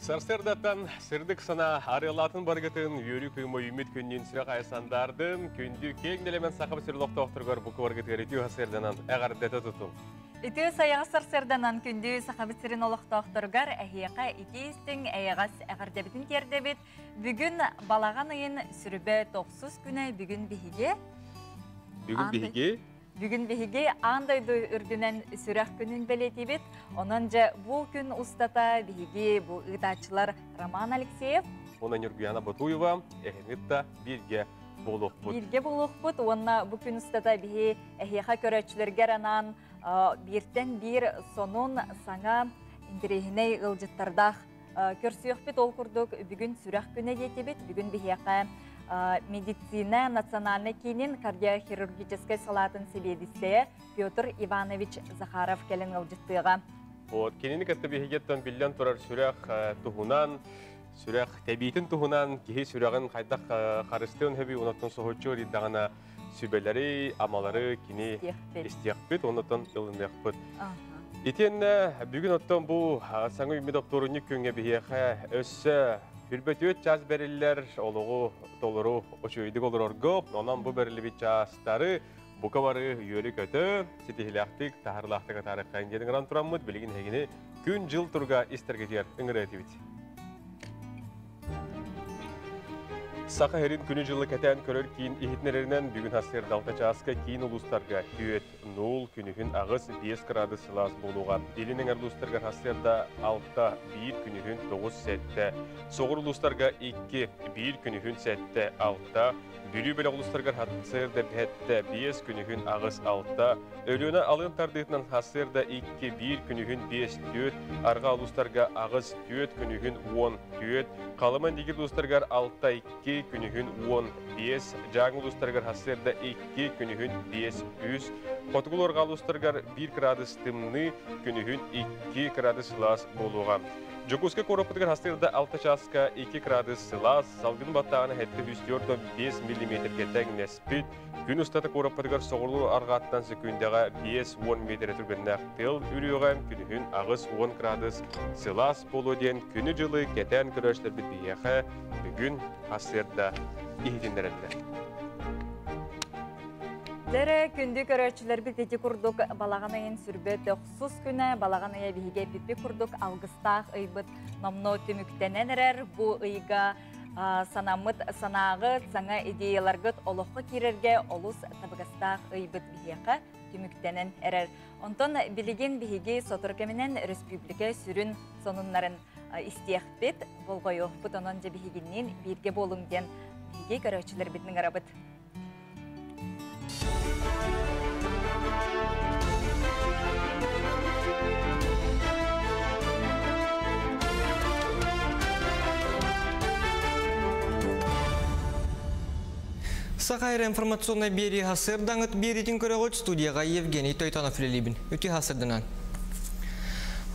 Сарсыардаттан сырдык санаа арыалаатын баргытын, үөрүү кыыма үүммүт күннүүн сүрэх айсандардын, күндү киэҥ нэлэмэн Саха сир олохтоохторугар бу кыбаргытыгар үтүө сарсыарданан эҕэрдэтэ тутун. Үтүө сайаҕас сарсыарданан күндү Сахабыт сирин олохтоохторугар эһиэхэ итии-истиҥ эйэҕэс эҕэрдэбитин тиэрдэбит. Бүгүн балаҕан ыйын сүрүбэ тохсус күнэ бүгүн биһиги Бүгүн биһиги Бүгүн биһиги аан дойду үрдүнэн сүрэх күнүн бэлиэтиибит. Онон дьэ бу күн устата биһиги бу ыытааччылар Роман Алексеев уонна Ньургуяна Ботуева эһиҥит бииргэ буолуохпут. Бииргэ буолуохпут уонна бу күн устата биһи эһиэхэ көрөөччүлэргэр анаан бииртэн биир сонун саҥа интэриэһинэй ыалдьыттардаах көрсүөхпүт. Ол курдук бүгүн сүрэх күнэ диэтибит. Бүгүн биһиэхэ медицина национальнай киинин кардиохирургическай салаатын сэбиэдиссэйэ Петр Иванович Захаров кэлэн ыалдьыттыаҕа. Вот, кинини кытта биһигиттэн биллэн турар сүрэх туһунан, сүрэх тэбиитин туһунан, киһи сүрэҕин хайдах харыстыан сөбүй, онуттан соһуччу ыйдаҕына сүбэлэри, амалары кини истиэхпит, онуттан ылыныахпыт. Итиэннэ бүгүн оттон бу саҥа үүммүт оптуорунньук күҥҥэ биһиэхэ өссө 24 час бэриллэр олоҕу толору үчүгэйдик олорорго, онон бу бэриллибит чаастары бука бары үөрү-көтө, ситиһилээхтик, таһарылаахтык атаарыаххайын диэн ыҥыран тураммыт, билигин эһигини күн-дьыл туруга истэргитигэр ыҥырыа этибит. Саха сирин күнү-дьылы кэтээн көрөр киин иһитиннэрэринэн бүгүн сарсыарда 6 чааска киин улуустарга түөрт 0, күнүһүн 8, 5 градус сылаас буолуоҕа. Илин эҥэр улуустарга сарсыарда 6, 1, күнүһүн 9, 7. Соҕуруу улуустарга 2, 1, күнүһүн 7, 6. Бүлүү бөлөх улуустарыгар сарсыарда 7, 5, күнүһүн 8, 6. Өлүөнэ алын тардыытынан сарсыарда 2, 1, күнүһүн 5, 4. Арҕаа улуустарга 8, 4, күнүһүн 10, 4. Халыма Индигир улуустарыгар 6, 2, күнүһүн 15. Дьааҥы улуустарыгар сарсыарда 2, күнүһүн 5, 3. Хотугу арҕаа улуустарыгар 1 градус тымныы, күнүһүн 2 градус сылаас буолуоҕа. Дьокуускай куораппытыгар сарсыарда 6 чааска 2 градус сылаас, салгын баттааҕына 745 миллиметргэ тэҥнэспит. Күн устата куораппытыгар соҕуруу арҕааттан сөкүүндэҕэ 50 миэтэрэ түргэннээх тыал үрүөҕэ, күнүһүн 80 градус сылаас буолуо диэн күнү-дьылы кэтээн көрөөччүлэрбит биһиэхэ бүгүн сарсыарда иһитиннэрэллэр. Дэрэ күндү көрөөччүлэрбит ити курдук балаҕан ыйын сүрбэ тохсус күнэ балаҕан ыйа биһиги эппиппит курдук алгыстаах ыйбыт номнуо түмүктэнэн эрэр. Бу ыйга санаммыт санааҕыт, саҥа идеяларгыт олоххо киирэргэ олус табыгастаах ыйбыт биһиэхэ түмүктэнэн эрэр. Онтон билигин биһиги сотору кэминэн республика сүрүн сонуннарын истиэхпит, болҕойуохпут, онон дьэ биһигинниин бииргэ буолуҥ диэн биһиги көрөөччүлэрбитин ыҥырабыт. Саха информационнай биэрии сарсыардаҥыт биэриитин көрөҕүт, студияҕа Евгений Тойтонов үлэлиибин. Үтүө сарсыарданан.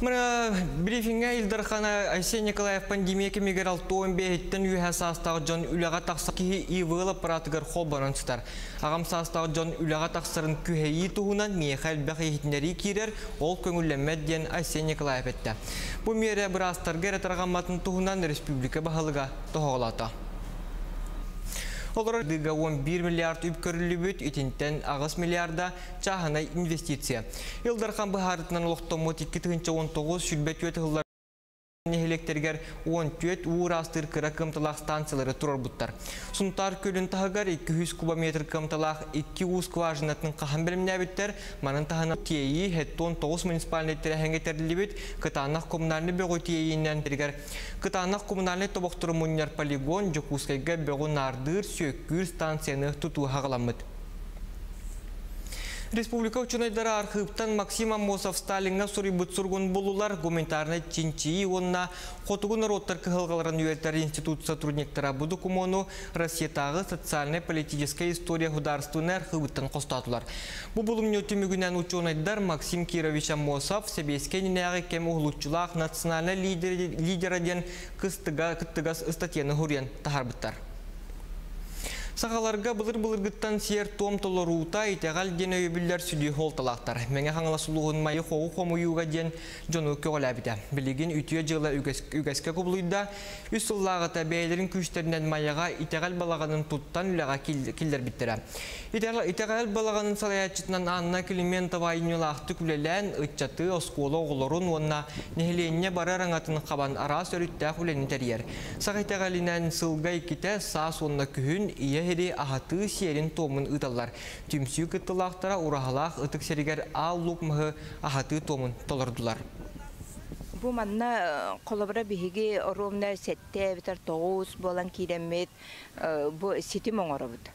Мына брифингэ Ил Дархан Айсен Николаев пандемия кэмигэр 65-тэн үөһэ саастаах дьон үлэҕэ тахса киһи ИВЛ аппаратыгар холбонон сытар. Аҕам саастаах дьон үлэҕэ тахсарын күһэйии туһунан миэхэ элбэх иһитиннэрии киирэр, ол көҥүллэммэт диэн Айсен Николаев эттэ. Бу миэрэ быраастарга эрэ тарҕамматын туһунан республика баһылыга тоһоҕолоото. Олорор дыга 11 миллиард үп көрүллүбүт, итинтэн 8 миллиарда чааһынай инвестиция. Ил Дархан быһаарытынан олохтоммут 2019 сүрбэ түөрт ыһыллар нэһилиэктэригэр 14 уу ыраастыыр кыра кыамталаах станциялары туруорбуттар. Сунтаар күөлүн таһыгар 200 кубометр кыамталаах 2 уу скважинатын хаһан бэлэмнээбиттэр, манан таһынан тиэйии 79 муниципальнай тэрээһиҥҥэ тэриллибит кытаанах коммунальнай бөҕү тиэйиинэн кытаанах коммунальнай тобохтору мунньар полигон Дьокуускайга бөҕү наардыыр сүөккүүр станцияны тутуу хаҕаламмыт. Республика ученайдара архыыптан Максим Аммосов Сталиҥҥа суруйбут суругун буллулар. Гуманитарнай чинчийии уонна хотугу норуоттар кыһалҕаларын үөрэтэр институт сотрудниктара бу докумуону Россиятааҕы социальнай-политическая история художественнай архыыбыттан хостоотулар. Бу булумньу түмүгүнэн ученайдар Максим Кирович Аммосов сэбиэскэй иннинээҕи кэм уһулуччулаах национальнай лидера диэн кыттыгас ыстатыйаны суруйан таһаарбыттар. Сахаларга былыр-былыргыттан сиэр-туом толоруута, итэҕэл диэн өйөбүллэр сүдү суолталаахтар. Мэҥэ Хаҥалас улууһун Майы хоҕу хомуйууга диэн дьону көҕүлээбитэ. Билигин үтүө дьыала үгэскэ кубулуйда. Үс сыллааҕыта бэйэлэрин күүстэринэн Майаҕа итэҕэл балаҕанын туттан үлэҕэ киллэрбиттэрэ. Итэҕэл балаҕанын салайааччытынан Анна Климентова айымньылаахтык үлэлээн, ыччаты, оскуола оҕолорун уонна нэһилиэнньэ бары араҥатын хабан араас өрүттээх үлэни тэрийэр. Саха итэҕэлинэн сылга иккитэ саас уонна күһүн ийэ сири аһатыы сиэрин-туомун ыыталлар. Түмсүү кыттыылаахтара ураһалаах ытык сиригэр аал луук маһы аһатыы туомун толордулар. Бу манна холобура биһиги оруобуна сэттэ эбэтэр тоҕус буолан киирэммит бу ситим оҥоробут.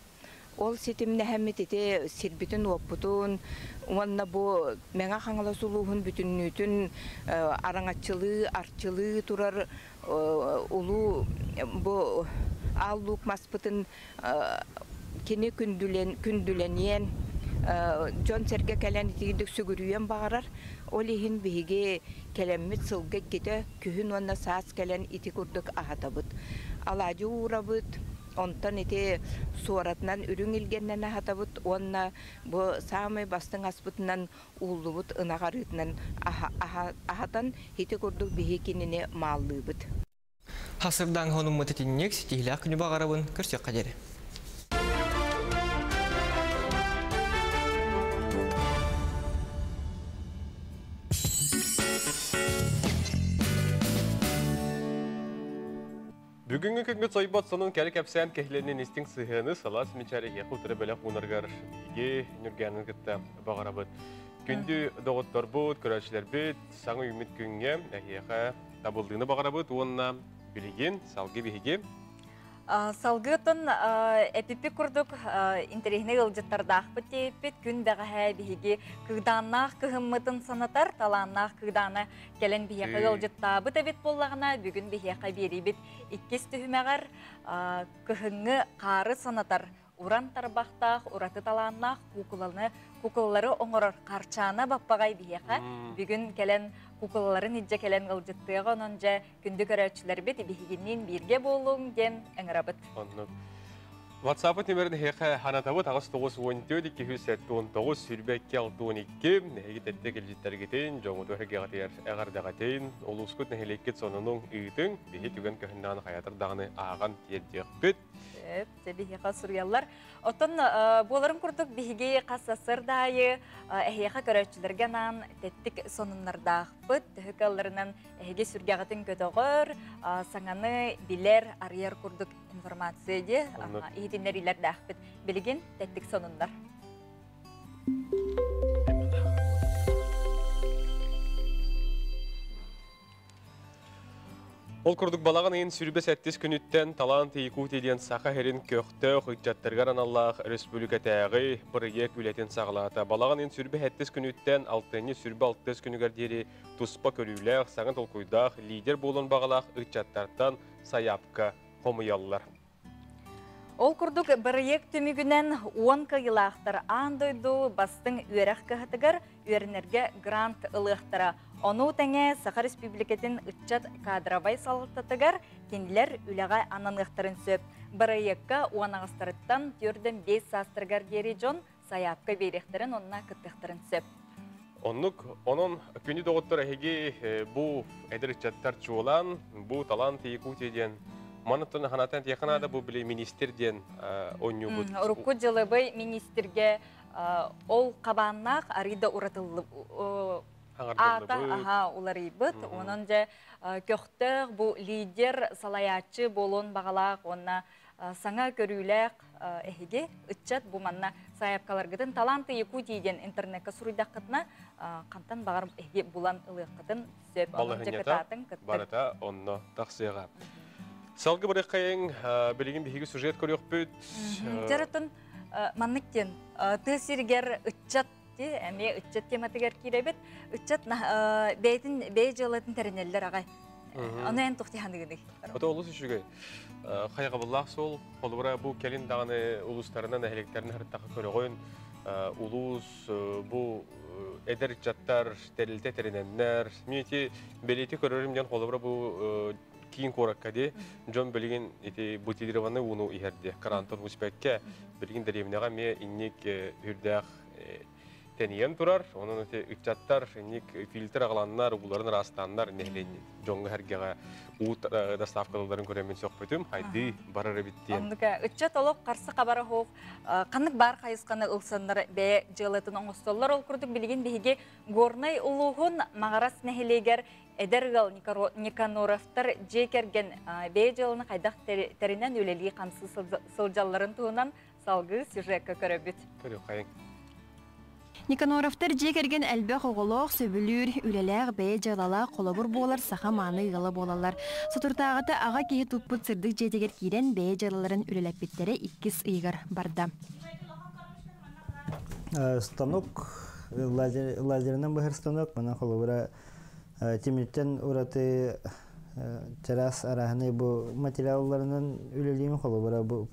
Ол ситимнэһэммит ити сирбитин-уоппутун уонна бу Мэҥэ Хаҥалас улууһун бүтүннүүтүн араҥаччылыы, арчылыы турар улуу бу Аал Луук маспытын кини күндүлэн, күндүлэниэн дьон-сэргэ кэлэн итиирдик сүгүрүйүөн баҕарар. Ол иһин биһиги кэлэммит сылга иккитэ күһүн уонна саас кэлэн ити курдук аһатабыт. Алаадьы уурабыт, Онтон ити суоратынан үрүҥ илгэннэн аһатабыт уонна бу саамай бастыҥ аспытынан ууллубут ынах арыытынан аһатан ити курдук биһи кинини мааллыыбыт. Хасырдаан хонуммут итинник ситиһилээх күнү баҕарабын көрсүөххэ диэри. Бүгүҥҥү күҥҥүт сойбот сонун кэрэ кэпсээн кэһилэнин истиҥ сыһыаны сылаас мичээр эһиэхэ утары бэлэх уунаргар биһиги Нүргээнин кытта баҕарабыт. Күндү доҕотторбут, көрөөччүлэрбит, саҥа үүммүт күҥҥэ эһиэхэ табыллыыны баҕарабыт уонна билигин салгыы биһиги Салгыытын эпиппит курдук интэриэһинэй ыалдьыттардаахпыт диэбиппит. Күн бэҕэһээ биһиги кыыдааннаах кыһыммытын санатар, талааннаах кыыдаана кэлэн биһиэхэ ыалдьыттаабыт эбит буоллаҕына, бүгүн биһиэхэ биэриибит иккис түһүмэҕэр кыһыҥҥы хаары санатар уран тарбахтаах, ураты талааннаах куукуланы, куукулалары оҥорор Харчаана Баппаҕай биһиэхэ бүгүн кэлэн куукулаларын илдьэ кэлэн ыалдьыттыаҕа, онон дьэ күндү көрөөччүлэрбит биһигинниин бииргэ буолуҥ диэн ыҥырабыт. Оннук. WhatsApp нөмерин эһиэхэ ханатабыт 8 94 279 22 62 эһиги тэттэ кэлдьиттэргитин, дьоҥуту эһэргэҕитигэр эҕэрдэҕитин, улуускут нэһилиэккит сонунуҥ ыытыҥ, биһи түгэн көһүннэҕин хайатар даҕаны ааҕан тиэрдиэхпит. Сөп, биһиэхэ суруйаллар. Оттон буоларын курдук биһиги хас сарсыарда аайы эһиэхэ көрөөччүлэргэ анаан тэттик сонуннардаахпыт. Төһө кыалларынан эһиги сүргэҕитин көтөҕөр, саҥаны билэр, арыйар курдук информация дии иһитиннэриилэрдээхпит. Билигин тэттик сонуннар. Ол курдук балаҕан ыйын сүүрбэ сэттис күнүттэн Талант Якутии диэн Саха сирин көхтөөх ыччаттарыгар аналлаах республикатааҕы бырайыак үлэтин саҕалаата. Балаҕан ыйын 27 күнүттэн алтынньы 26 күнүгэр диэри туспа көрүүлээх, саҥа толкуйдаах, лидер буолуон баҕалаах ыччаттартан сайаапка хомуйаллар. Ол курдук бырайыак түмүгүнэн 10 кыайыылаахтар аан дойду бастыҥ үөрэх кыһатыгар үөрэнэргэ грант ылыахтара. Ону тэҥэ Саха Республикатын ыччат кадровай салалтатыгар кинилэр үлэҕэ ананыахтарын сөп. Бырайыакка уон аҕыстарыттан төрдөн биэс саастарыгар диэри дьон сайаапка биэриэхтэрин уонна кыттыахтарын сөп. Оннук, онон күнү доҕоттор эһиги бу эдэр ыччаттар чуолаан, бу Талант Якутия диэн манаттан ханатан тиэханаада бу били министр диэн оонньуубут. Урукку дьылыбый министрге ол хабааннаах арыйда уратыллы аата аха уларыйбыт. Онон дьэ көхтөөх бу лидер салайааччы буолуон баҕалаах уонна саҥа көрүүлээх эһиги ыччат бу манна сайаапкаларгытын Таланты Якутии диэн интернекка суруйдаххытына хантан баҕар эһиги булан ылыаххытын сөп. Балаһынньата барыта онно тахсыаҕа. Салгы барыаххайыҥ, билигин биһиги сюжет көрүөхпүт. Жаратын маннык диэн тыа сиригэр ыччат эмиэ ыччат тематыгар киирэбит. Ыччат бэйэтин бэйэ дьыалатын тэринэллэр аҕай. Ону эн туох дии Ото олус үчүгэй. Хайҕабыллаах суол, холобура бу кэлин даҕаны улуустарынан, нэһилиэктэрин харыттаха көрөҕүн, улуус бу эдэр ыччаттар тэрилтэ тэринэннэр, мин ити бэлиэти көрөрүм диэн холобура бу Киин куоракка дии дьон билигин ити бутилированный ууну иһэрди. Крантан успекке билигин дэриэбинэҕэ эмиэ инник үрдээх тэнийэн турар. Онон ити ыччаттар инник фильтр аҕаланнар, ууларын ыраастааннар нэһилиэнньэ дьоҥҥо сэргэҕэ уу доставкаларын көрөммүн сөхпүтүм. Хайды барар эбит диэн. Оннука ыччат олох қарсы хабара хоох ханнык бар хайысқаны ылсаннар бэйэ дьыалатын оҥостоллор. Ол курдук билигин биһиги Горнай улууһун Маҕарас нэһилиэгэр эдэр ыал Никаноровтар дьиэ кэргэн бэйэ дьыаланы хайдах тэринэн үлэлии хамсыы сылдьалларын туһунан салгыы сюжекка көрөбүт. Көрүөххэйиҥ. Никаноровтар дьиэ кэргэн элбэх оҕолоох, сөбүлүүр, үлэлээх, бэйэ дьыалалаах холобур буолар саха мааны ыала буолаллар. Соторутааҕыта аҕа киһи туппут сырдык дьиэтигэр киирэн бэйэ дьыалаларын үлэлэппиттэрэ иккис ыйыгар барда. Станок, лазерынан быһар станок, мана холобура тимиртэн ураты чараас арааһынай бу материалларынан үлэлиим холобура бу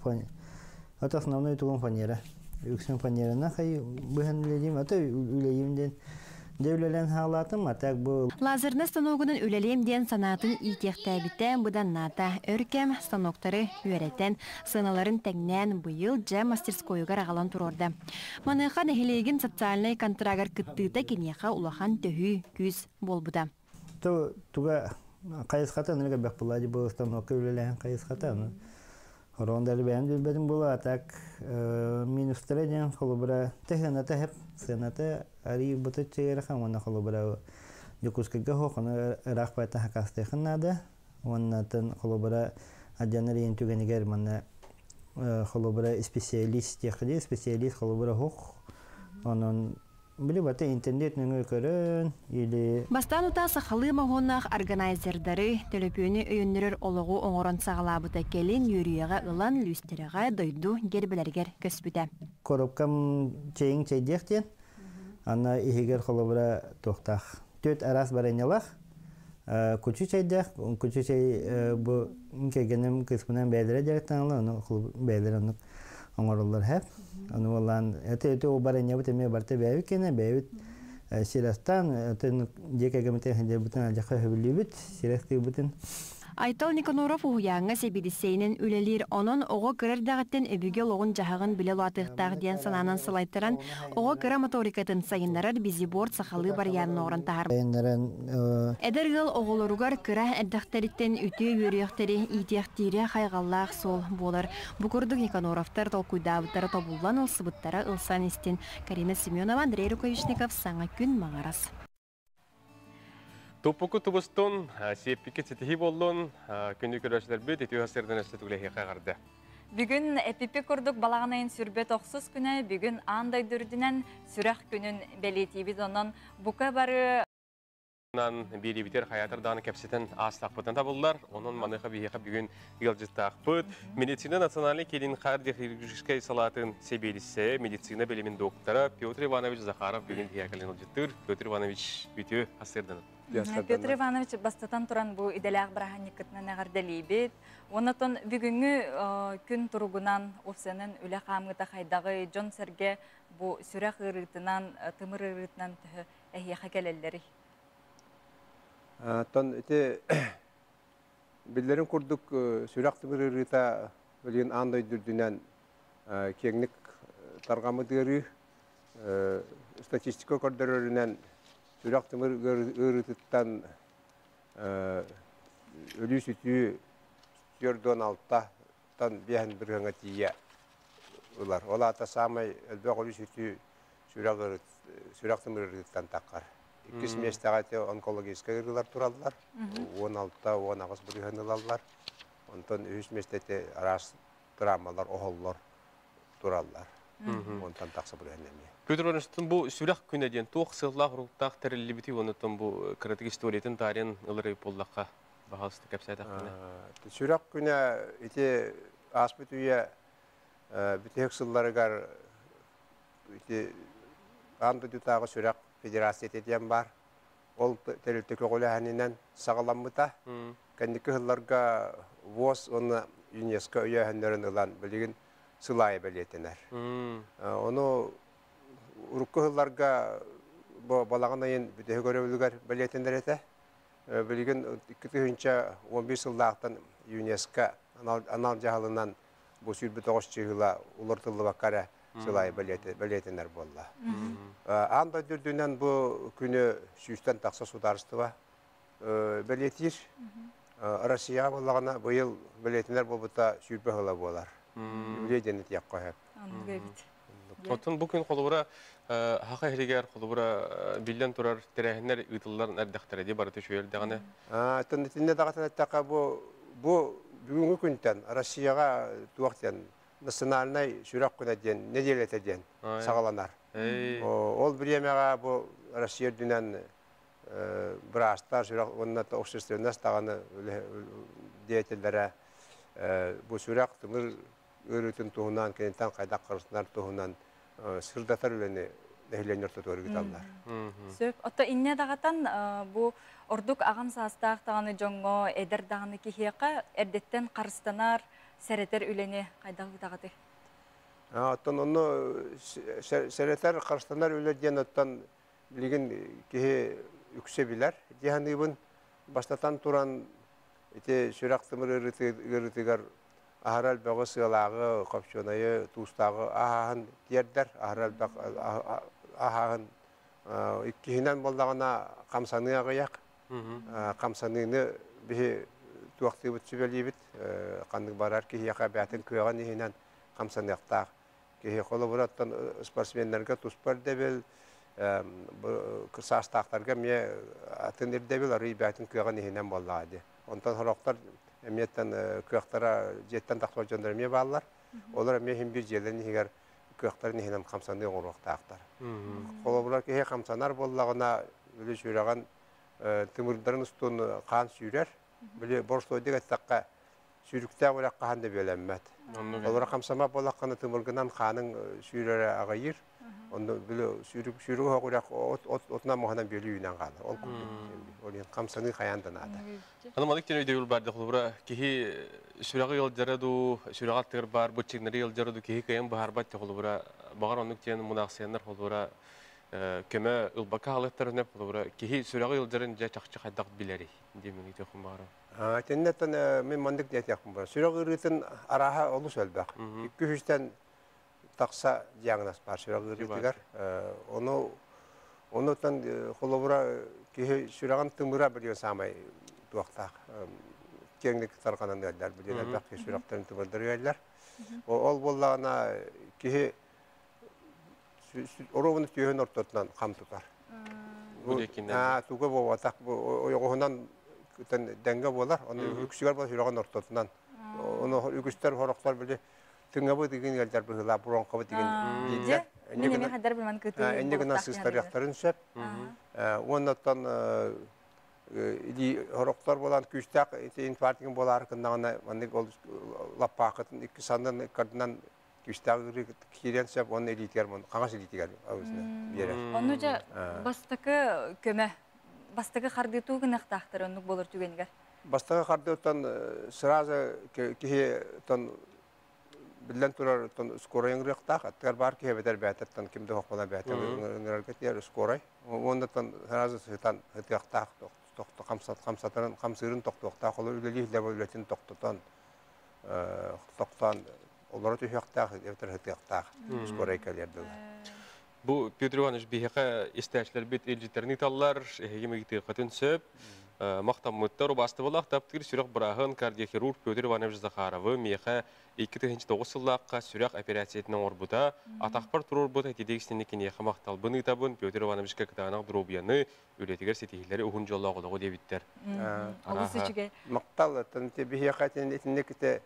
это основной тугун фанера. Үксүн фанераны хай быһан үлэлиим, ата үлэлиим диэн дьэ үлэлээн хаалаатым, а так бу Лазерный станогунан үлэлиэм диэн санаатын иитиэхтээбитэ быданнаата. Өр кэм станоктары үөрэтэн, сыаналарын тэҥнээн быйыл дьэ мастерскойугар аҕалан туруорда. Маныаха нэһилиэгин социальнай контрагар кыттыыта киниэхэ улахан төһүү күүс буолбута. Туга хайысхата ныга бэх була бу станокка үлэлээн хайысхата аны Орондары бэйэм билбэтим була, а так минустара диэн холобура тэһыаната хеп сыаната арый быта чыгырахан уонна холобура Дьокуускайга хоох ону ыраах байта хакастыахын наада уонна тын холобура адьанар иэн түгэнигэр манна холобура специалист диэххэ специалист холобура хоох онон били бата интернет нөҥүө көрөн или Бастаан утаа сахалыы моһуоннаах органайзердары, төлөпүөнү өйөннөрөр олоҕу оҥорон саҕалаабыта кэлин үөрүйэҕэ ылан лүүстэрэҕэ дойду гербэлэригэр көспүтэ. Коробкам чэйиҥ чэйдиэх диэн ана иһигэр холобура туохтаах түөрт араас барыанньалаах кучу чэйдээх кучу чэй бу кэргэним кыыспынан бэйэлэрэ дьарыктаналлар ону бэйэлэрэ оннук оҥороллор хэп ону буоллаан это это ол барыанньабыт эмиэ барыта бэйэбит кэнэ бэйэбит сирастаан атын дьиэ кэргэммитин сылдьарбытын алдьархай сөбүлүүбүт сирастыырбытын. Айтал Никаноров уһуйааҥҥа сэбиэдиссэйинэн үлэлиир, онон оҕо кыра эрдэҕиттэн өбүгэ олоҕун-дьаһаҕын билэ улаатыахтаах диэн санаанан салайтаран, оҕо кыра моторикатын сайыннарар бизиборд сахалыы барыйаанын оҥорон таһаарбыт. Эдэр ыал оҕолоругар кыра эрдэхтэриттэн үтүө үөрүйэхтэри иитиэхтиирэ хайҕаллаах суол буолар. Бу курдук Никаноровтар толкуйдаабыттара тобуллан ылсыбыттара ылсан истин. Карина Семенова, Андрей Рукавишников, Саҥа күн Маҥарас. Туппуку тубустун, сиэппиккит ситиһии буоллун, күндү көрөөччүлэрбит, үтүө сырдан өссө түглэһиэхэ эҕэрдэ. Бүгүн эпипи курдук балаҕан айын сүрбэт охсус күнэ, бүгүн аан дойду үрдүнэн сүрэх күнүн бэлиэтиибит. Онон бука бары биэриибитигэр хайаатар даҕаны кэпсэтэн аастахпытын табыллар. Онон маныаха биһиэхэ бүгүн ыалдьыттаахпыт. Медицина национальный киинин кардиохирургическай салаатын сэбиэдиссэйэ, медицина билимин доктора Петр Иванович Захаров бүгүн биһиэхэ кэлэн ыалдьыттыыр. Петр Иванович, үтүө сарсыарданан. Петр Иванович, бастатан туран бу идэлээх бырааһынньыккытынан эҕэрдэлиибит. Оннотон бүгүҥҥү күн туругунан, уопсайынан үлэ хаамыыта хайдаҕый, дьон-сэргэ бу сүрэх ыарыытынан, тымыр ыарыытынан төһө эһиэхэ кэлэллэрий? Оттон ити биллэрин курдук сүрэх тымыр ыарыыта билигин аан дойду үрдүнэн киэҥник тарҕаммыт ыарыы. Статистика көрдөрөрүнэн сүрэх тымыр ыарыытыттан өлүү-сүтүү 46-тан 5 бырыһыаҥҥа тиийэ ылар. Ол аата саамай элбэх өлүү-сүтүү сүрэх тымыр ыарыытыттан таххар. Иккис миэстэҕэ ити онкологическай ыарыылар тураллар. 16-18 бырыһыан ылаллар. Онтон үһүс миэстэ ити араас травмалар, оһоллор тураллар. Онтон тахса бырыһыан эмиэ. Петр Иванович, бу сүрэх күнэ диэн туох сыаллаах-соруктаах тэриллибитий оннуттан бу кыратык историятын таарыйан ылар буоллахха баһаалыста кэпсээтэххинэ. Сүрэх күнэ ити ааспыт үйэ бүтэһик сылларыгар ити аан дойдутааҕы сүрэх федерацията диэн баар. Ол тэрилтэ көҕүлээһининэн саҕаламмыта. Кэнники сылларга ВОЗ уонна ЮНЕСКО өйөөһүннэрин ылан билигин сыл аайы бэлиэтэнэр. Ону урукку сылларга бу балаҕан ыйын бүтэһик өрөбүлүгэр бэлиэтэнэр этэ. Билигин 2011 сыллаахтан ЮНЕСКО анал дьаһалынан бу 29 чыһыла улартыллыбакка эрэ сылай бэлиэтэнэр буолла. Аан дойду үрдүнэн бу күнү 100-тэн тахса судаарыстыба бэлиэтиир. Россияҕа буоллаҕына быйыл бэлиэтэнэр буолбута 120 сыла буолар. Юбилей диэн этиэххэ сөп. Оттон бу күн холобура хаха иһигэр холобура биллэн турар тэрээһиннэр ыытыллар эрдэхтэрэ дии барыта үчүгэй эрдэҕинэ. Оттон итиннэ даҕатан эттэххэ бу бүгүҥҥү күнтэн Россияҕа туох диэн национальнай сүрэх күнэ диэн нэдиэлэтэ диэн саҕаланар. Ол бириэмэҕэ бу Россия үрдүнэн быраастар сүрэх уонна общественность даҕаны деятеллэрэ бу сүрэх тымыр ыарыытын туһунан, киниттэн хайдах харыстанар туһунан сырдатар үлэни нэһилиэнньэ ортотугар ыыталлар. Сөп. Отто инньэ даҕатан бу ордук аҕам саастаах даҕаны дьоҥҥо, эдэр даҕаны киһиэхэ эрдэттэн харыстанар, сэрэтэр үлэни хайдах ыытаҕытый? Оттон онно сэрэтэр, харыстанар үлэ диэн оттон билигин киһи үксэ билэр дии саныыбын. Бастатан туран ити сүрэх тымыр ыарыытыгар аһара элбэҕи сыалааҕы, копчуонайы, туустааҕы аһааһын тиэрдэр, аһара элбэх аһааһын. Иккиһинэн буоллаҕына хамсаныы аҕыйах. Хамсаныыны биһи туохтуубут сүбэлиибит, ханнык барар киһиэхэ бэйэтин кыаҕын иһинэн хамсаныахтаах. Киһи холобура оттон спортсменнарга туспа ирдэбил, саастаахтарга эмиэ атын ирдэбил арыый бэйэтин кыаҕын иһинэн буоллаҕа дии. Онтон сорохтор эмиэттэн кыахтара дьиэттэн тахсыбат дьоннор эмиэ бааллар. Олор эмиэ иһин биир дьиэлэрин иһигэр кыахтарын иһинэн хамсаныы оҥоруохтаахтар. Холобура киһи хамсанар буоллаҕына, били сүрэҕин тымырдарын устун хаан сүүрэр. Били боростуойдук эттэххэ, сүүрүктээх үрэх хаһан да бүөлэммэт. Олоро хамсамат буоллаххына тымыргынан хааныҥ сүүрэрэ аҕыйыыр. Онно били сүүрүк сүүрүк оһох үрэх от от отунан маһынан бүөлүү үүнэн хаалар. Ол курдук. Ол иһин хамсаныы хайаан да наада. Аны маннык диэн өйдөбүл баар да холобура киһи сүрэҕи ыалдьара дуу, сүрэҕи аттыгар баар быччыҥнары ыалдьара дуу киһи кыайан быһаарбат да холобура баҕар оннук диэн мунаахсыйаннар холобура көмө ылбакка хаалыахтарына холобура киһи сүрэҕи ыалдьарын дьэ чахчы хайдах билэрий диэн мин ыйытыахпын баҕарабын. Итиннэ мин маннык диэтиэхпин баар. Сүрэх ыарыытын арааһа олус элбэх. Икки үһүстэн тахса диагноз баар сүрэх ыарыытыгар. Ону онуттан холобура киһи сүрэҕин тымыра билиэн саамай туохтаах киэҥник тарҕанан ыаллар билиэн элбэх киһи сүрэхтэрин тымырдар ыаллар. Ол буоллаҕына киһи оруобуна түөһүн ортотунан хам тутар. Туга буолбатах ойоҕоһунан дэҥҥэ буолар, ону үксүгэр буолар сүрэҕин ортотунан. Ону үгүстэр хорохтор били тыҥабыт игин ыалдьар быһыылаах, бронхабыт игин дииллэр. Инньэ гынан сыыстарыахтарын сөп. Уонна оттон илии хорохтор буолан күүстээх инфаркт буолаары гыннаҕына маннык ол лаппаахытын икки саннын ыккардынан күүстээх ыарыы киириэн сөп уонна илиитигэр хаҥас илиитигэр биэрэр. Онну дьэ бастакы көмө, бастакы хардыы туу гыныахтаахтар оннук буолар түгэнигэр. Бастакы хардыыттан сразу киһи тон биллэн турар тон скорай ыҥырыахтаах, аттыгар баар киһи эбэтэр бэйэтэттэн ким да хохмана бэйэтэ ыҥырарга тиийэр скорай. Уонна тон сразу сытан сытыахтаах, хамсатарын хамсыырын тохтуохтаах, ол үлэлии үлэтин тохтотон тохтоон олоро түһүөхтээх, эбэтэр сытыахтаах скорай кэлиэр дылы. Бу Петр Иванович биһиэхэ истээччилэрбит илдьиттэрин ыыталлар, эһиги ыйытыаххытын сөп. Махтаммыттар убаастабылаах таптыыр сүрэх бырааһын кардиохирург Петр Иванович Захаровы миэхэ 2009 сыллаахха сүрэх операциятын оҥорбута, атахпар туруорбута итидик истинник киниэхэ махталбын ыытабын. Петр Ивановичка кытаанах доруобуйаны, үлэтигэр ситиһиилэри уһун дьоллоох олоҕу диэбиттэр. Олус үчүгэй. Махтал, биһиэхэ итинник ити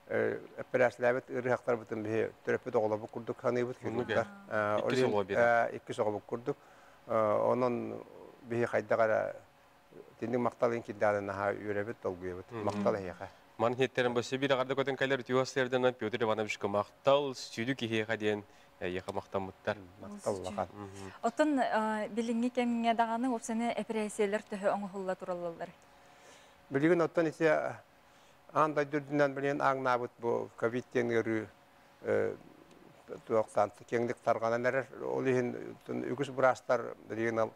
эпэрээсилээбит ыарыһахтарбытын биһи төрөппүт оҕолорбут курдук саныыбыт хирургдар. Иккис оҕобут курдук. Онон биһи хайдах эрэ итинник махталын кирдэҕинэ наһаа үөрэбит, долгуйабыт. Махтал эһиэхэ. Ман хиттерин бөссө биир аҕарда көтөн кэлэр үтүө сырдынан Петр Ивановичка махтал, сүдү киһиэхэ диэн эйиэхэ махтаммыттар. Махтал улахан. Оттон билиҥҥи кэмҥэ даҕаны уопсайынан эпэрээссийэлэр төһө оҥоһулла тураллар? Билигин оттон ити аан дойду үрдүнэн билигин ааҥнаабыт бу ковид диэн ыарыы туохтаан киэҥник тарҕанан эрэр. Ол иһин үгүс быраастар билигин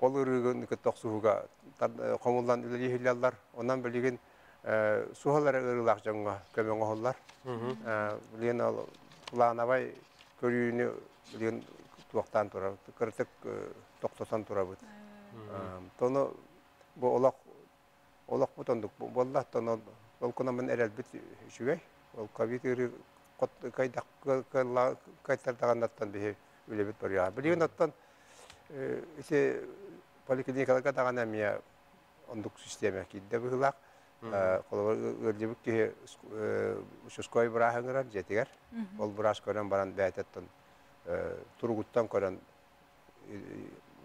Ол ырыгын кытта охсуһууга хомуллан үлэлииһиллэллэр. Онон билигин суһаллары ырыылаах дьоҥҥо көмө оҥоһуллар. Билигин ол плановай көрүүнү билигин туохтаан турар, кырытык тохтотон турабыт. Тону бу олох олохпут оннук буолла, тону ол кунамын эрэлбит үчүгэй. Ол ковид ыарыы кайтардаҕаннаттан биһи үлэбит барыаҕа. Билигин оттон ити поликлиникаларга даҕаны эмиэ оннук систиэмэ киирдэ быһыылаах. Холобур, ыалдьыбыт киһи участковай бырааһы ыҥырар дьиэтигэр. Ол быраас көрөн баран бэйэтиттэн туругуттан көрөн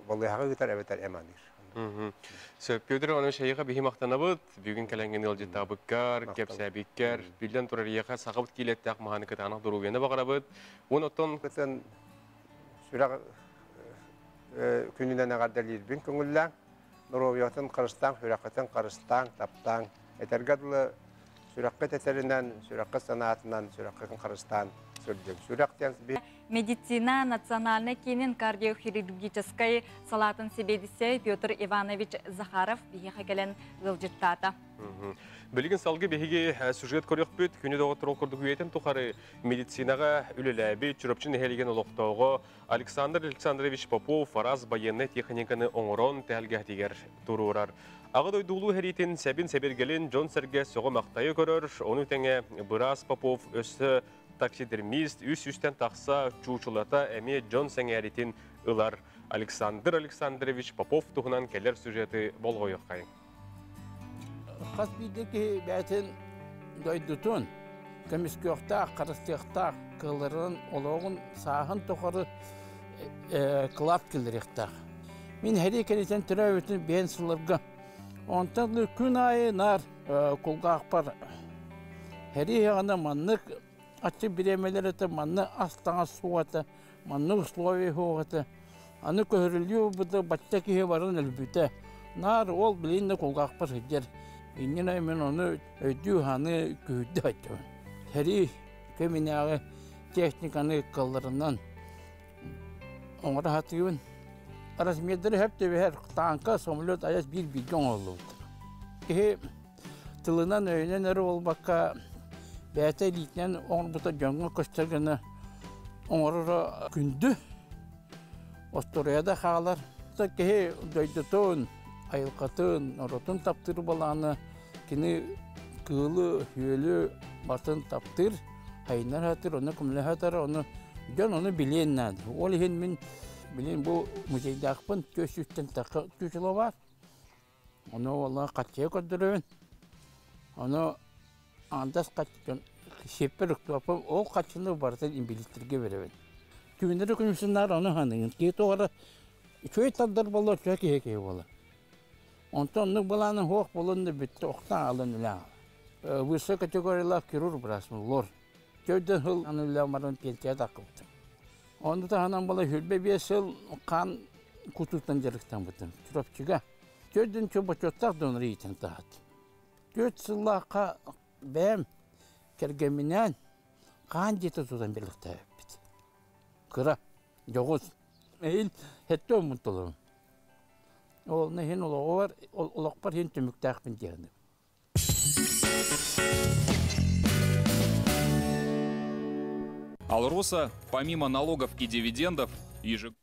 балыыһаҕа ыытар эбэтэр эм аныыр. Сөп, Петр Иванович, эйиэхэ биһи махтанабыт. Бүгүн кэлэҥҥин ыалдьыттаабыккар, кэпсээбиккэр, биллэн турар эйиэхэ сахабыт киилэттээх маһаны кытаанах доруобуйаны баҕарабыт. Уон оттон Кытын сүрэх күнүнэн эҕэрдэлиирбин көҥүллээҥ. Доруобуйатын харыстааҥ, сүрэххитин харыстааҥ, таптааҥ. Этэргэ дылы сүрэххит этэринэн, сүрэххит санаатынан, сүрэххитин харыстаан сылдьыҥ. Сүрэх диэн Медицина национальнай киинин кардиохирургическай салаатын сэбиэдиссэйэ Петр Иванович Захаров биһиэхэ кэлэн ыалдьыттаата. Билигин салгы биһиги сюжет көрүөхпүт. Күнү доҕотторол курдук үйэтин тухары медицинаҕа үлэлээбит Чурапчы нэһилиэгин олохтооҕо Александр Александрович Попов араас байыаннай техниканы оҥорон тэһэлгэһэтигэр туруорар. Аҕа дойду улуу сэриитин сэбин-сэбиргэлин дьон-сэргэ сөҕө-махтайа көрөр, ону тэҥэ быраас Попов өссө таксидермист үс үстэн тахса чуучулата эмиэ дьон сэҥээритин ылар. Александр Александрович Попов туһунан кэлэр сюжеты болҕойуоххайыҥ. Хас биирдии киһи бэйэтин дойдутун көмүскүөхтээх, харыстыахтаах, кыалларынан олоҕун сааһын тухары кылаат киллэриэхтээх. Мин сэрии кэнниттэн төрөөбүтүм биэн сылларга. Онтон күн аайы наар кулгаахпар сэрии саҕана маннык аччык бириэмэлэр этэ, манна ас-таҥас суох этэ, маннык условия суох этэ. Аны көһөрүллүү ылбыта бачча киһи баран өлбүтэ. Наар ол билигин да кулгаахпар сылдьар. Иннинэ мин ону өйдүү-саныы күһүйдэ сылдьабын. Сэрии кэминээҕи техниканы кыалларынан оҥоро сатыыбын. Размердары сөп түбэһэр тааҥка, самолет айас биир-бииргэ оҥоһуллубут. Киһи тылынан, өйүнэн эрэ буолбакка, бэйэтэ илиитинэн оҥорбута дьоҥҥо көстөр гына оҥороро күндү. Остуоруйа да хаалар. Киһи дойдутун, айылҕатын, норуотун таптыыр балааны кини кыылы, үөлү батын таптыыр, хайыннар сатыыр, ону көмөлөһө сатар, ону дьон ону билиэн наада. Ол иһин мин билин бу музейдаахпын түөс сүүстэн тахса чучело баар. Ону уолла хаччыга көрдөрөбүн. Ону андас хаччын сиэппэр уктуоппум ол хаччыны барытын инбэлииттэргэ биэрэбин. Түүннэри күнүсүннаар ону ханыгын. Киһи тоҕо эрэ үчүгэй тардар буолла, үчүгэй киһи киһи буолар. Онтон оннук былааным суох буолан да бүттэ, охтон аалан үлэ аҕала. Высшая категориялаах хирург быраасмын, лор. Төрдөн сыл аны үлэ баран пенсия таххыбытым. Ону таһынан була 25 сыл хаан кутуутунан дьарыктаммытым. Чурапчыга. Төрдүн бочуоттаах донор иитэн таһат. Төрт сыллаахха бэйэм кэргэмминээн хаан дьиэтэ тутан бэлэхтээбиппит. Кыра, дьоҕус. Эһиил сэттэ уоммун толорум. Ол иһин олоҕор, олохпор иһин түмүктээхпин диэхиним. Алроса, помимо налогов и дивидендов, ежегодно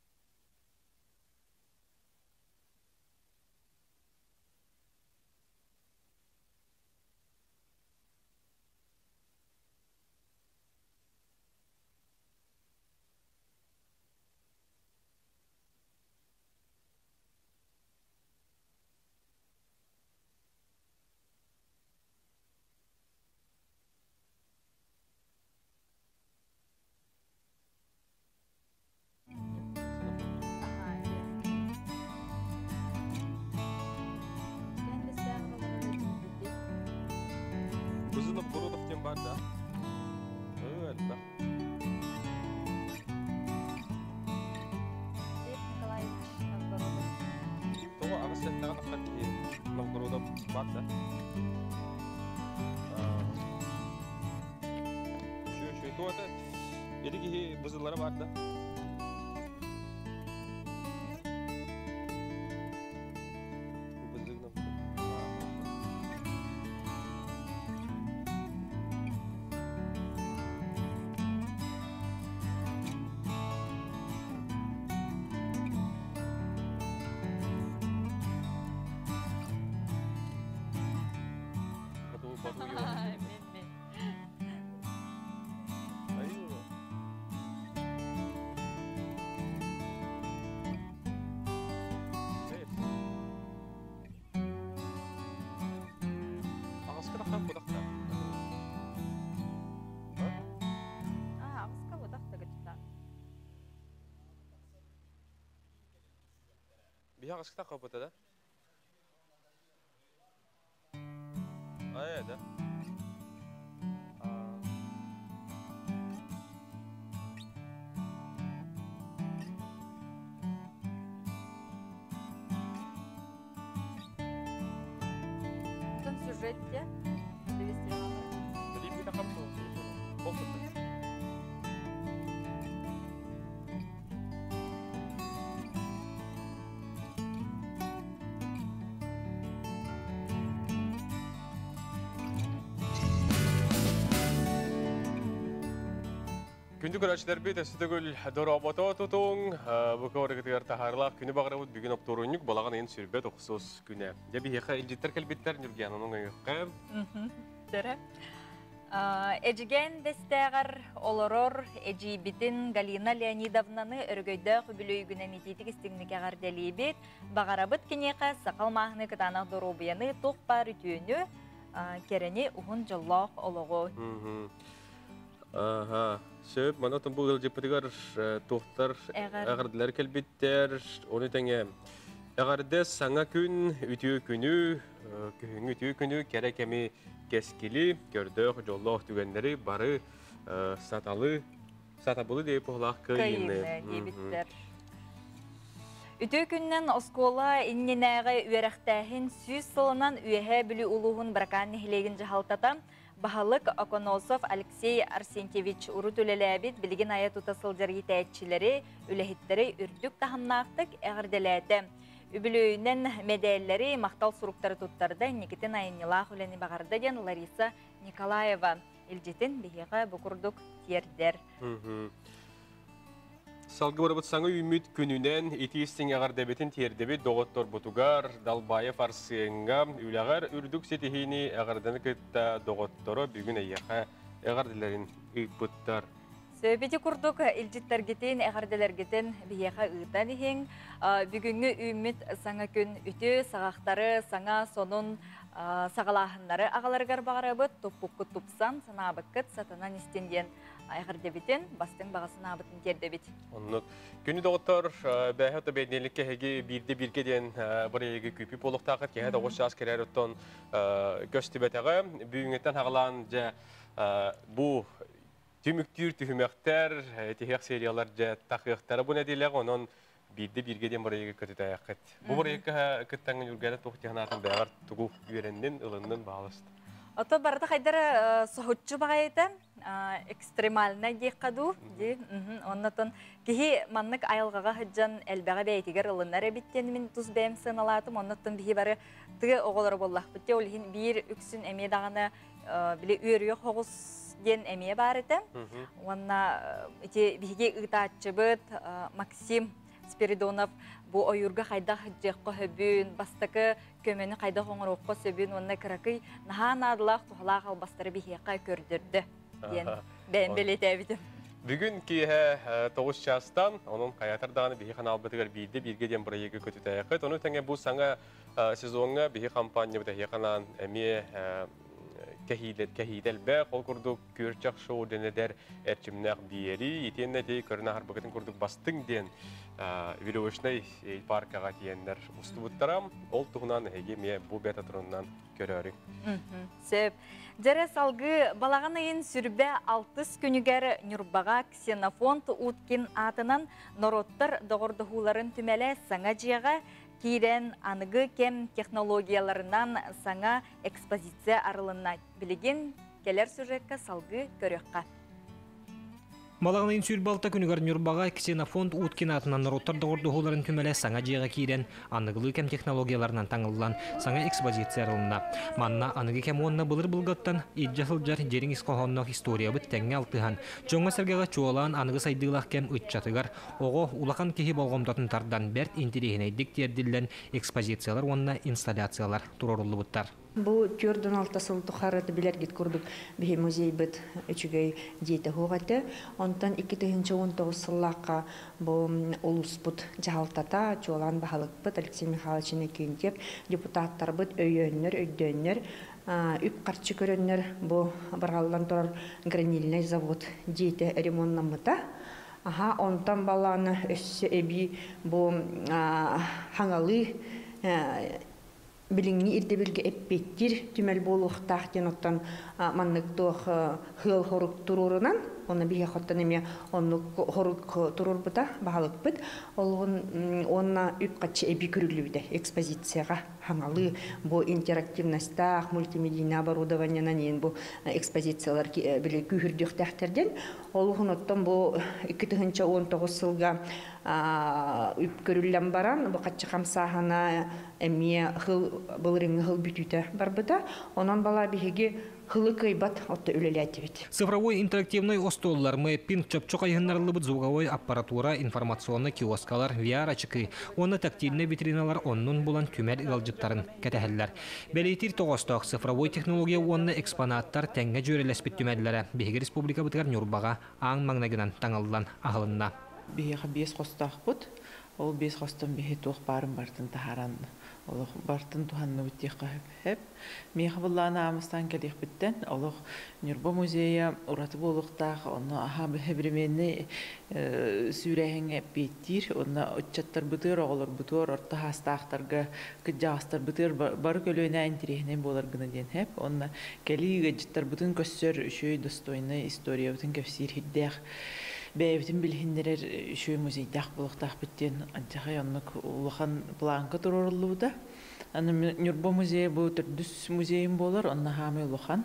Бызы Новгородов диэн баар да? Элбэх. Лев Николаевич Новгородов. Тоҕо аҕыс сэттэҕэ тахсар киһи Новгородов баар да? Үчүгэй, үчүгэй. Туох это? Ити киһи бызыллара баар да? Биһа аҕыскыта хапыта да? Ай да. Там сюжетте. Күндү көрөөччүлэрбит өссө төгүл дорообото тутуҥ, бу кыарыгытыгар таһаарылаах күнү баҕарабыт бүгүн оптуорунньук балаҕан ыйын сүрбэт охсус күнэ. Дьэ биһиэхэ илдьиттэр кэлбиттэр Ньургиананын өйүөххэ. Төрө. Эдьигээн Бэстээҕэр олорор эдьиийбитин Галина Леонидовнаны өрөгөйдөөх үбүлүөйгүнэн итиитик истиҥник эҕэрдэлиибит. Баҕарабыт киниэхэ сахал мааһыны кытаанах доруобуйаны, туох баар үтүөнү, кэрэни, уһун дьоллоох олоҕу. Аха, сөп. Мана бу ыалдьыппытыгар туохтар эҕэрдэлэр кэлбиттэр. Ону тэҥэ эҕэрдэ саҥа күн, үтүө күнү, күһүҥҥү үтүө күнү, кэрэ кэми кэскили, көрдөөх, дьоллоох түгэннэри бары саталы, сатабылы диэп уһулаах кыайыыны диэбиттэр. Үтүө күннэн оскуола иннинээҕи үөрэхтээһин 100 сылынан Үөһээ Бүлүү улууһун Быракаан нэһилиэгин дьаһалтата Баһылык Оконосов Алексей Арсентьевич урут үлэлээбит, билигин айа тута сылдьар иитээччилэри, үлэһиттэри үрдүк таһымнаахтык эҕэрдэлээтэ. Үбүлүөйүнэн мэдээллэри, махтал суруктары туттарда, инникитин айымньылаах үлэни баҕарда диэн Лариса Николаева илдьитин биһиэхэ бу курдук тиэрдэр. Салгы барыбыт саҥа үүммүт күнүнэн итии-истиҥ эҕэрдэбитин тиэрдэбит доҕотторбутугар Далбаев Арсеҥҥа үлэҕэр үрдүк ситиһиини эҕэрдэни кытта доҕотторо бүгүн эйиэхэ эҕэрдэлэрин ыыппыттар. Сөбүти курдук илдьиттэргитин, эҕэрдэлэргитин биһиэхэ ыытан иһиҥ. Бүгүҥҥү үүммүт саҥа күн үтүө саҕахтары, саҥа сонун саҕалааһыннары аҕаларыгар баҕарабыт. Туппуккут тупсан, санаабыккыт сатанан истин диэн эҕэрдэбитин, бастыҥ баҕа санаабытын тиэрдэбит. Оннук. Күнү доҕоттор, бэйэ ото бэйдиэликкэ эһиги биирдэ бииргэ диэн бырайыагы күүпүү буолуохтаахыт. Киэһэ тоҕус чаас кэлэр оттон көстүбэтэҕэ. Бүгүҥҥүттэн хаҕалаан дьэ бу түмүктүүр түһүмэхтэр, тиһэх сериялар дьэ тахыахтара бу нэдиэлэҕэ, онон биирдэ бииргэ диэн бырайыагы көтүтээххит. Бу бырайыакка кыттаҥҥын Юргана туох тиһанаатын бэйэҕэр тугу үөрэннин, ылыннын баалыст. Ото барыта хайдара соһуччу баҕайыта экстремальнай диэххэ дуу ди оннотон киһи маннык айылҕаҕа сылдьан элбэҕи бэйэтигэр ылынар эбит диэн мин тус бэйэм сыаналаатым. Оннотон биһи бары тыа оҕолоро буоллахпыт те ол иһин биир үксүн эмиэ даҕаны били үөрүйэх оҕус диэн эмиэ баар этэ. Уонна ити биһиги ыытааччыбыт Максим Спиридонов бу ойуурга хайдах дьиэххэ сөбүн, бастакы көмөнү хайдах оҥоруохха сөбүн уонна кыракый наһаа наадалаах туһалаах албастары биһиэхэ көрдөрдө диэн бэйэм бэлиэтээбитим. Бүгүн киэһэ 9 чаастан, онон хайатар даҕаны биһи ханаалбытыгар биирдэ бииргэ диэн бырайыагы көтүтээххит. Ону тэҥэ бу саҥа сезоҥҥа биһи хампаанньабыт эһиэхэ анаан эмиэ кэһиитэ элбэх, ол курдук күөрчэх шоу дэнэдэр эрчимнээх биэрии, итиэннэ ити көрүнэ аһарбыкытын курдук бастыҥ диэн веревочнай паркаҕа тиийэннэр устубуттара. Ол туһунан эһиги эмиэ бу бета турунан көрөөрүҥ. Сөп. Дьэрэ салгыы балаҕан ыйын сүрбэ алтыс күнүгэр Ньурбаҕа Ксенофонт Уткин аатынан норуоттар доҕордоһууларын түмэлэ саҥа дьиэҕэ киирэн аныгы кэм технологияларынан саҥа экспозиция арылынна. Билигин кэлэр сюжекка салгыы көрүөххэ. Балаҕан ыйын 26 күнүгэр Ньурбаҕа Ксенофонт Уткин аатынан норуоттар доҕордоһууларын түмэлэ саҥа дьиэҕэ киирэн, аныгылыы кэм технологияларынан таҥыллан, саҥа экспозиция арылынна. Манна аныгы кэм уонна былыр-былгаттан илдьэ сылдьар дьириҥ ис хоһоонноох историябыт тэҥҥэ алтыһан, дьоҥҥо-сэргэҕэ чуолаан аныгы сайдыылаах кэм ыччатыгар оҕо, улахан киһи болҕомтотун тардан бэрт интэриэһинэйдик тиэрдиллэн экспозициялар уонна инсталляциялар туруоруллубуттар. Бу 46 сыл тухары билэргит курдук биһи музейбыт үчүгэй дьиэтэ суох этэ. Онтон 2019 сыллаахха бу улууспут дьаһалтата, чуолаан баһылыкпыт Алексей Михайлович Иннокентьев, депутаттарбыт өйөөннөр, өйдөөннөр, үп-харчы көрөннөр бу барҕаллан турар гранильнай завод дьиэтэ ремоннаммыта. Аха, онтон балааны өссө эбии бу хаҥалыы билиҥҥи ирдэбилгэ эппиэттиир түмэл буолуохтаах диэн оттон маннык туох хыал хорук туруорунан, онно биһиэхэ оттон эмиэ оннук хорук туруорбута баһылыкпыт. Олугун уонна үп-харчы эбии көрүллүбүтэ экспозицияҕа хаҥалыы бу интерактивностаах мультимедийное оборудованиенан иэн бу экспозициялар били күүһүрдүөхтээхтэр диэн. Олугун оттон бу 2019 сылга үп көрүллэн баран, бу хаччы хамсааһына эмиэ хыл былырыҥҥы хыл бүтүүтэ барбыта. Онон бала биһиги хылы кыйбат отто үлэлээтибит. Цифровой интерактивный остуоллар, мэппинг, чопчу хайыһыннарыллыбыт звуковой аппаратура, информационный киоскалар, VR-ачыкы уонна тактильнай витриналар оннун булан түмэл ыалдьыттарын кэтэһэллэр. Бэлиэтиир тоҕоостоох, цифровой технология уонна экспонаттар тэҥҥэ дьүөрэлэспит түмэллэрэ биһиги республикабытыгар Ньурбаҕа аан маҥнайгынан таҥыллан аһылынна. Биһиэхэ биэс хостоохпут. Ол биэс хостон биһи туох баарын барытын таһааран олох бартын туһанныбыт диэххэ сөп. Миэхэ быллаан аамыстаан кэлиэхпиттэн олох Ньурба музейа ураты буолуохтаах, онно аха современный сүүрээһиҥҥэ эппиэттиир, онно ыччаттарбытыгар, оҕолорбутугар, орто хаастаахтарга, кырдьаҕастарбытыгар бары көлүөнэ интэриэһинэй буолар гына диэн сөп. Онно кэлии ыалдьыттарбытын көрсөр үчүгэй достойный историябытын кэпсиир сирдээх, бэйэбитин билиһиннэрэр үчүгэй музейдаах буолуохтаахпыт диэн антихай оннук улахан планка туруоруллубута. Аны Ньурба музейа бу төрдүс музейым буолар, онно хаамай улахан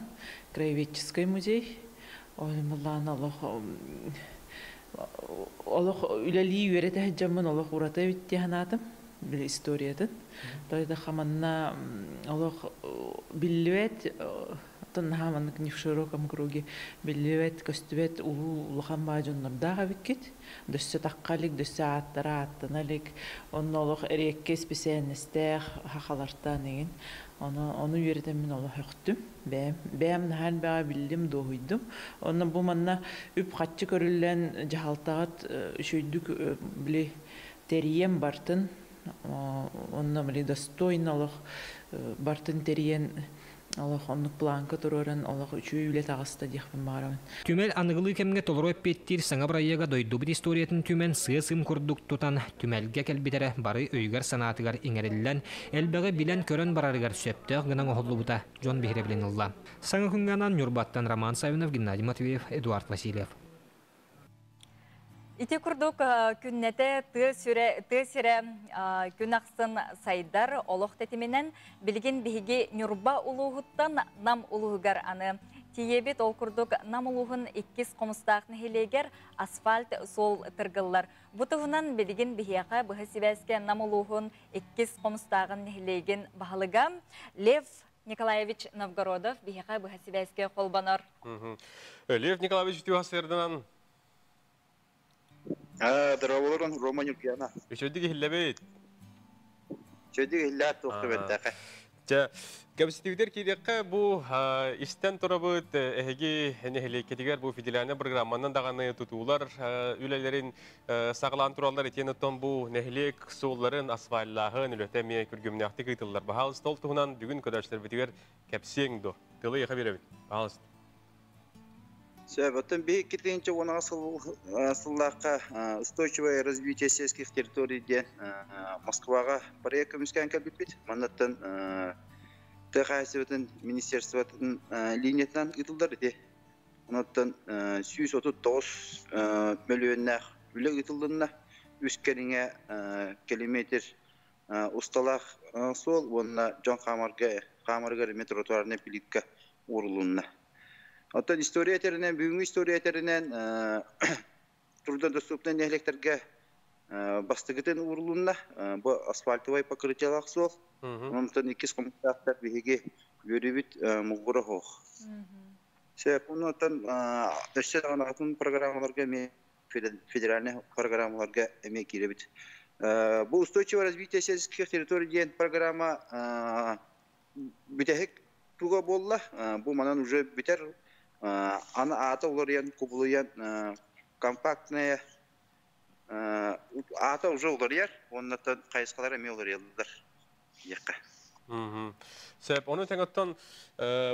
краеведческий музей. Ол олох олох үлэлии үөрэтэ сылдьаммын олох ураты эбит дии санаатым били историятын. Тойда хаманна олох биллибэт оттон маннык не в широком круге биллибэт, көстүбэт улуу улахан баа дьоннордоох эбиккит. Дөссө тахха илик, дөссө ааттара ааттана илик. Онно олох эриэккэ исписээннэстээх хахалартан игин. Ону ону үөрэтэммин олох өктүм. Бэйэм бэйэм наһаан бэҕэ биллим, дуоһуйдум. Онно бу манна үп хаччы көрүллэн дьаһалтаҕыт үчүйдүк били тэрийэн бартын, онно били достойно олох бартын тэрийэн олох оннук планка туруоран олох үчүгэй үлэ таҕыста диэхпин баҕарабын. Түмэл аныгылыы кэмҥэ толору эппиэттиир саҥа бырайыага дойдубут историятын түмэн сыа-сым курдук тутан түмэлгэ кэлбитэрэ бары өйүгэр-санаатыгар иҥэриллэн, элбэҕи билэн-көрөн барарыгар сөптөөх гынан оҥоһуллубута дьон биһирэбилин ылла. Саҥа күҥҥэ анаан Ньурбаттан Роман Савинов, Геннадий Матвеев, Эдуард Васильев. Ити курдук күннэтэ тыа сүрэ тыа сирэ күн ахсын сайдар олох тэтиминэн. Билигин биһиги Ньурба улууһуттан Нам улууһугар аны тиийэбит. Ол курдук Нам улууһун Иккис Хомустаах нэһилиэгэр асфальт суол тыргыллар. Бу туһунан билигин биһиэхэ быһа сибээскэ Нам улууһун Иккис Хомустааҕын нэһилиэгин баһылыга Лев Николаевич Новгородов биһиэхэ быһа сибээскэ холбонор. Лев Николаевич, үтүө сарсыарданан. Здраволорон, Рома Нюргиана. Үчүгэйдик иһиллэбит. Үчүгэйдик иһиллээх туох бэртээхэ. Чэ, кэпсэтиибитигэр киириэххэ. Бу истэн турабыт, эһиги нэһилиэккитигэр бу федеральнай программанан даҕаны тутуулар үлэлэрин саҕалаан тураллар, итиэн оттон бу нэһилиэк суолларын асфальлааһын үлэтэ эмиэ күргүмнээхтик ыытыллар. Баһаалыста, ол туһунан бүгүн көрөөччүлэрбитигэр кэпсиэҥ дуо? Тылы эйиэхэ биэрэбит. Баһаалыста. Сөп, оттон биһи 2010 сыллаахха устойчивое развитие сельских территорий диэн Москваҕа проект көмүскээн кэлбиппит. Маннаттан тыа хаһаайыстыбатын министерствотын линиятынан ыытыллар ити. Онуттан 139 мөлүйүөннээх үлэ ыытыллынна. Үс кэриҥэ километр усталаах суол уонна дьон хаамарга хаамарыгар эмиэ тротуарнай плитка уурулунна. Оттон история этэринэн, бүгүҥҥү история этэринэн, труднодоступный нэһилиэктэргэ бастакытын уурулунна. Бу асфальтовай покрытиелаах суол. Онтон Иккис Хомустаахтар биһиги үөрүүбүт муҥура суох. Сөп, онтон өссө даҕаны атын программаларга эмиэ федеральный программаларга эмиэ киирэбит. Бу устойчивое развитие сельских территорий диэн программа бүтэһик Туга буолла, бу манан уже бүтэр, аны аата уларыйан, кубулуйан компактная аата уже уларыйар, оннаттан хайысхалар эмиэ уларыйаллар диэххэ. Сөп, ону тэҥ оттон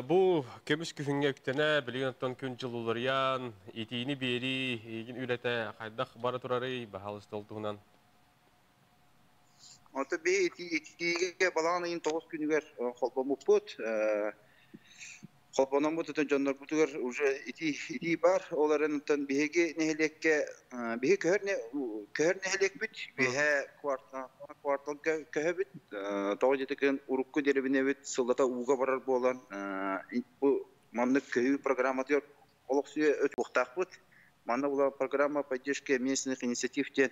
бу көмүс күһүҥҥэ үктэнэ, билигин оттон күн дьыл уларыйан, итиини биэрии, эйигин үлэтэ хайдах бара турарый, баһаалыста ол туһунан. Ото биһи итиигэ балаҕан ыйын 9 күнүгэр холбоммуппут. Холбономмут дьоннорбутугар уже итии бар. Ол эрэн биһиги нэһилиэккэ биһи көһөр нэһилиэкпит, биһэ кварталга көһөбүт. Тоҕо диэтикин урукку деревинэбит сыллата ууга барар буолан, бу маннык көһүү программатыгар олохсуйа өтүөхтаахпыт. Манна була программа поддержки местных инициатив диэн,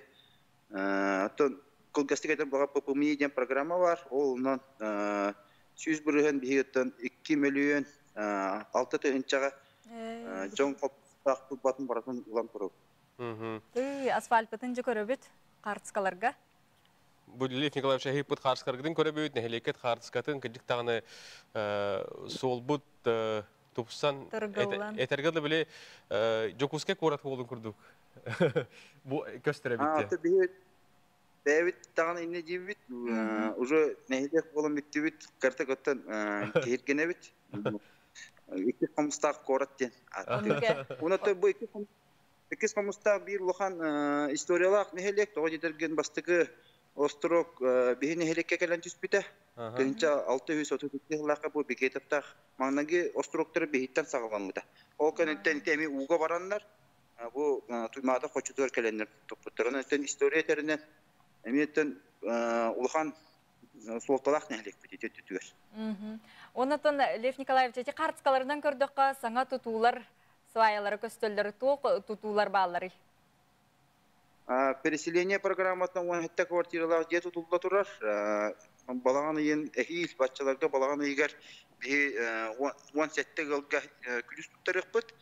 оттон кылгастык этэр баҕа ППМИ диэн программа бар. Ол онон 100% биһигиттэн 2 миллион 6 тыһынчаҕа дьон хоптаах турбатын баратын улан турар. Асфальтпытын же көрөбүт картскаларга. Бу Лев Николаевич эһиппит хаарскаргытын көрөбүт, нэһилиэккет хаартыскатын кырдьык даҕаны суолбут тупсан этэргэ да били Дьокуускай куорат буолун курдук бу көстөрө битте. Бэйэбит даҕаны иннэ диибит, уже нэһилиэк буолан бүттүбүт, карта көттөн киһиргэнэбит. Икки хомустаах куорат диэн ааттыыр. Уна бу иккис хомустаах биир улахан историялаах нэһилиэк, тоҕо диэтэргин бастакы острог биһи нэһилиэккэ кэлэн түспүтэ. Тыһыынча 632 сыллаахха бу Бекетовтаах маҥнайгы острогтары биһиттэн саҕаламмыта. Ол кэнниттэн ити эми ууга бараннар, бу Туймаада хочотугар кэлэннэр туппуттар. Онон история тэринэн эмиэттэн улахан суолталаах нэһилиэкпит ити өттүгэр. Оннотон Лев Николаевич эти картскаларынан көрдөххө саҥа тутуулар сваялары көстөллөр, туох тутуулар баалларый? Переселение программатынан 17 квартиралаах дьиэ тутулла турар. Балаҕан ыйын эһиил баччаларга балаҕан ыйыгар биһи 17 ыалга күлүүс туттарыахпыт.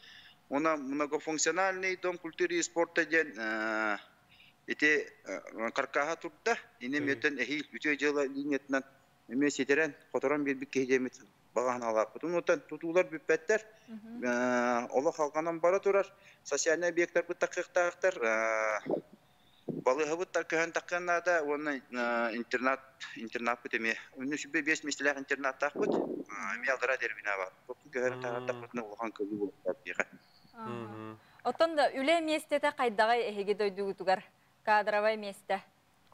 Уна многофункциональный дом культуры и спорта диэн ити каркаһа турда. Ини мөтөн эһиил үтүө дьыала линиятынан эмиэ ситэрэн, хоторон биэрбит киһи диэмит багаһын алааппыт. Онуттан тутуулар бүппэттэр. Олох халҕанан бара турар. Социальный объекттарбыт такыахтаахтар. Балыыһабыт көһөн таккан наада уонна интернат интернаппыт эмиэ. Үннү сүбэ 5 миэстэлээх интернаттаахпыт. Эмиэ алдара дербина бар. Көһөрөн таһаартахпытына улахан кылыы буолуохтаах диэхэ. Оттон да үлэ миэстэтэ хайдаҕай эһиги дойдугутугар? Кадровай миэстэ.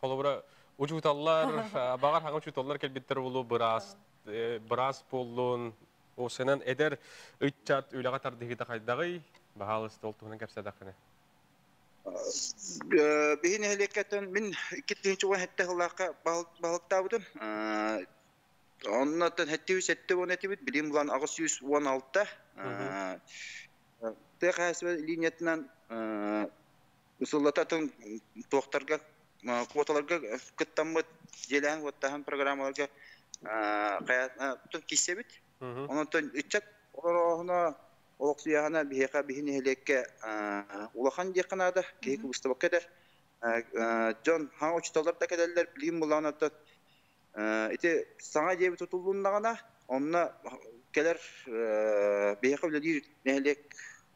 Холобура, учууталлар, баҕар хаҥа учууталлар кэлбиттэр болу быраас, быраас боллун, осынан эдэр ыччат үлэҕэ тардыһыыта хайдаҕый? Баһаалыста ол туһунан кэпсээтэххинэ. Биһи нэһилиэккэттэн мин 2017 сыллаахха баһылыктаабытым. Оннотон 770 этибит, билим булан 816. Тыа хаһаайыстыба линиятынан усуллататын туохтарга квоталарга кыттаммыт дьиэлээн уоттаһан программаларга киссэбит. Онон ыччат олорооһуна олохсуйаһына биһиэхэ биһи нэһилиэккэ улахан диэххэ наада, киһи кыбыстыбакка этэр. Дьон хаҥа учууталлар да кэлэллэр, билим булаан оттон ити саҥа дьиэбит тутуллуннаҕына, онно кэлэр биһиэхэ үлэлиир нэһилиэк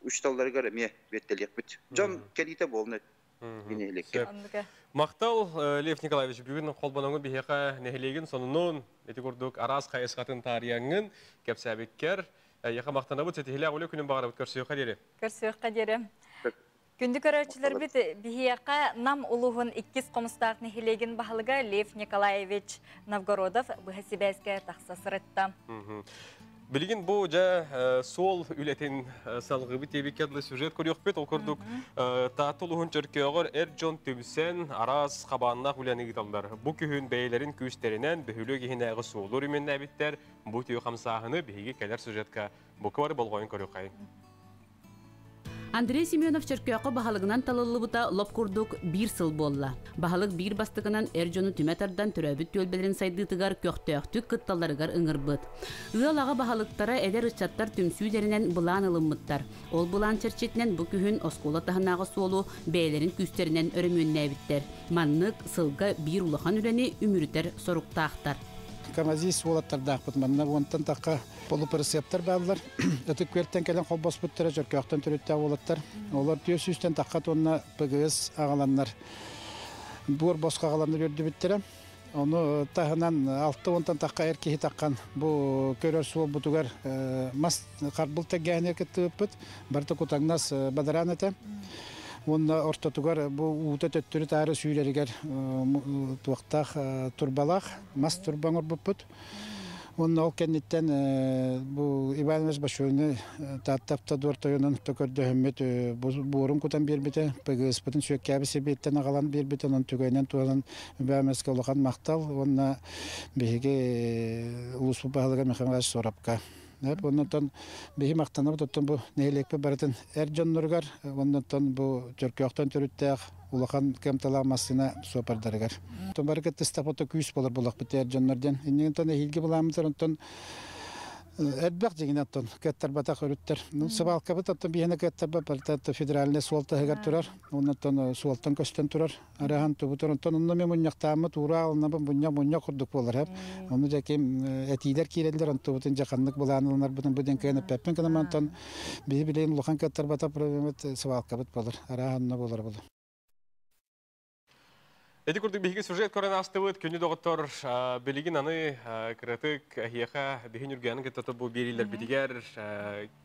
учууталларыгар эмиэ биэртэлиэхпит. Дьон кэлиитэ буолна нэһилиэккэ. Махтал, Лев Николаевич, бүгүн холбоноҥу биһиэхэ нэһилиэгин сонунун, ити курдук араас хайысхатын таарыйаҥҥын, кэпсээбиккэр, эйиэхэ махтанабыт, ситиһилээх үлэ күнүн баҕарабыт, көрсүөххэ диэри. Көрсүөххэ диэри. Күндү көрөөччүлэрбит, биһиэхэ Нам улууһун иккис хомустаах нэһилиэгин баһылыга Лев Николаевич Новгородов быһа сибээскэ тахса сырытта. Билигин бу дьэ суол үлэтин салгыбыт диэбиккэ дылы сюжет көрүөхпүт. Ол курдук Таатта улууһун Чөркөөҕөр эр дьон түмсэн араас хабааннаах үлэни ыыталлар. Бу күһүн бэйэлэрин күүстэринэн бөһүлүөк иһинээҕи суолу өрөмүөннээбиттэр. Бу үтүө хамсааһыны биһиги кэлэр сюжетка бука бары болҕойон көрүөххэйиҥ. Андрей Семенов Чөркөөххө баһылыгынан талыллыбыта лоп курдук биир сыл буолла. Баһылык биир бастакынан эр дьону түмэ тардан төрөөбүт түөлбэлэрин сайдыытыгар көхтөөхтүк кытталларыгар ыҥырбыт. Ыал аҕа баһылыктара эдэр ыччаттар түмсүүлэринэн былаан ылыммыттар. Ол былаан чэрчитинэн бу күһүн оскуола таһынааҕы суолу бэйэлэрин күүстэринэн өрөмүөннээбиттэр. Маннык сылга биир улахан үлэни үмүрүтэр соруктаахтар. Камазис уолаттардаахпыт манна уонтан тахха полупырысыаптар бааллар. Ытык Күөлтэн кэлэн холбоспуттара Чөркөөхтөн төрүттээх уолаттар. Олор 400-тэн тахха тонна ПГС аҕаланнар буор босхо аҕаланнар үөрдүбүттэрэ. Ону таһынан 60-тан тахха эр киһи таххан бу көрөр суолбутугар мас харбыл тэлгэһинигэр кыттыбыппыт. Барыта кутаҥнас бадараан этэ. Уонна ортотугар бу уута төттөрү таары сүүрэригэр туохтаах турбалаах мас турба оҥорбуппут. Уонна ол кэнниттэн бу Иван Иванович Башуйны Таатта Автодор тойонун көрдөһөммүт буорун кутан биэрбитэ, ПГС-пытын сүөккээбит сэбиэттэн аҕалан биэрбитэ, онон түгэнэн туһанан Иван улахан махтал уонна биһиги улууспут баһылыга Михаил Иванович Сорапка. Оннотон биһи махтанабыт оттон бу нэһилиэкпит барытын эр дьонноругар, оннотон бу Чөркөөхтөн төрүттээх улахан кыамталаах массыына суопардарыгар. Оттон бары кыттыстаппыт күүс болар булахпыт эр дьоннор диэн. Иннигинтон эһиилги былааммытар онтон элбэх дьиҥинэ оттон кыаттарбатах өрүттэр. Сыбаалкабыт оттон биһиэнэ кыаттарбат барыта федеральнай суол таһыгар турар. Оннотон суолтан көстөн турар. Арахан тубутар онтон онно мен мунньахтааммыт уура алынабын мунньах мунньах курдук буолар хэп. Ону дьэ ким этиилэр киирэллэр онтубутун дьэ ханнык былааныланарбытын бу диэн кыайан эппэппин гынан онтон биһи билигин улахан кыаттарбата проблемабыт сыбаалкабыт буолар. Арахан онно буолар буолар. Эти курдук биһиги сюжет көрөн астыбыт күнү доҕоттор билигин аны кыратык эһиэхэ биһин үргээнин кытта бу биэриилэрбитигэр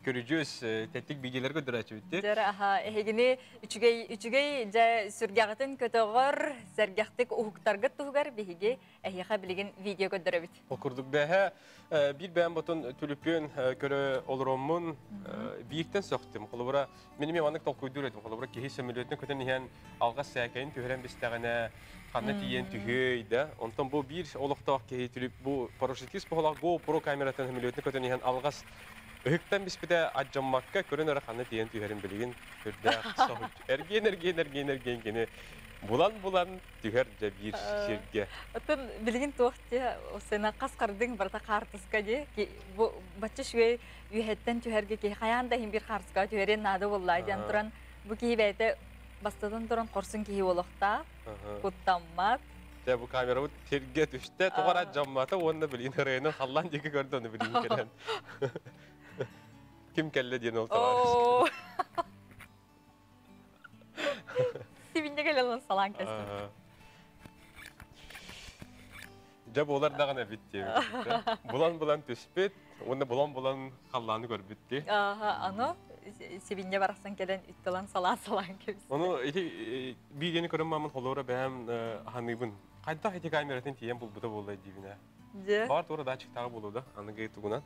көрүдьүөс тэттик биидиэлэр көрдөрөөчүбүттү. Дьэр аха эһигини үчүгэй үчүгэй дьэ сүргэҕитин көтөҕөр сэргэхтик уһуктаргыт туһугар биһиги эһиэхэ билигин видео көрдөрөбүт. Ол курдук бэһэ биир бэйэм ботун түлүпүөн көрө олороммун бииртэн сөхтүм. Холобура мин эмиэ маннык толкуйдуур этим. Холобура киһи сөмөлүөтүнэн көтөн иһэн алҕас сээкэйин түһэрэн бистэҕинэ ханна тиийэн түһүөй да. Онтон бу биир олохтоох киһи түлүп бу парашютист буолах GoPro камератын сөмөлүөтүнэн көтөн иһэн алҕас ыһыктан биспитэ адьаммакка көрөн эрэ ханна тиийэн түһэрин билигин үрдээх соһуччу. Эргиэн эргиэн эргиэн эргиэн кини булан-булан түһэр дьэ биир сиргэ. Оттон билигин туох дии сена хас хардыҥ барыта хаартыска дии. Бу бачча үчүгэй үөһэттэн түһэргэ киһи хайаан да иһин биир хаартыскаҕа түһэриэн наада буоллаа диэн туран бу киһи бэйэтэ бастатан туран хорсун киһи буолуохтаах, куттаммат. Дьэ бу камерабыт сиргэ түстэ, тоҕо эрэ дьаммата уонна билигин ырыаны халлаан диэки көрдө ону билигин кэлэн. Ким кэллэ диэн ол товарищ. Сибинньэ кэлэн салаан кэстим. Дьэ буолар даҕаны эбит диэбит. Булан-булан түспүт, уонна булан-булан халлааны көрбүт дии. Аны сибинньэ барахсан кэлэн үтталан салаан-салаан кэбис. Ону ити биидиэни көрөн маамын холоро бэйэм ханыыбын. Хайдах ити камератын тиийэн булбута буолла диибинэ. Дьэ. Баар туора датчиктааҕы буолуо да, аныгы тугунан.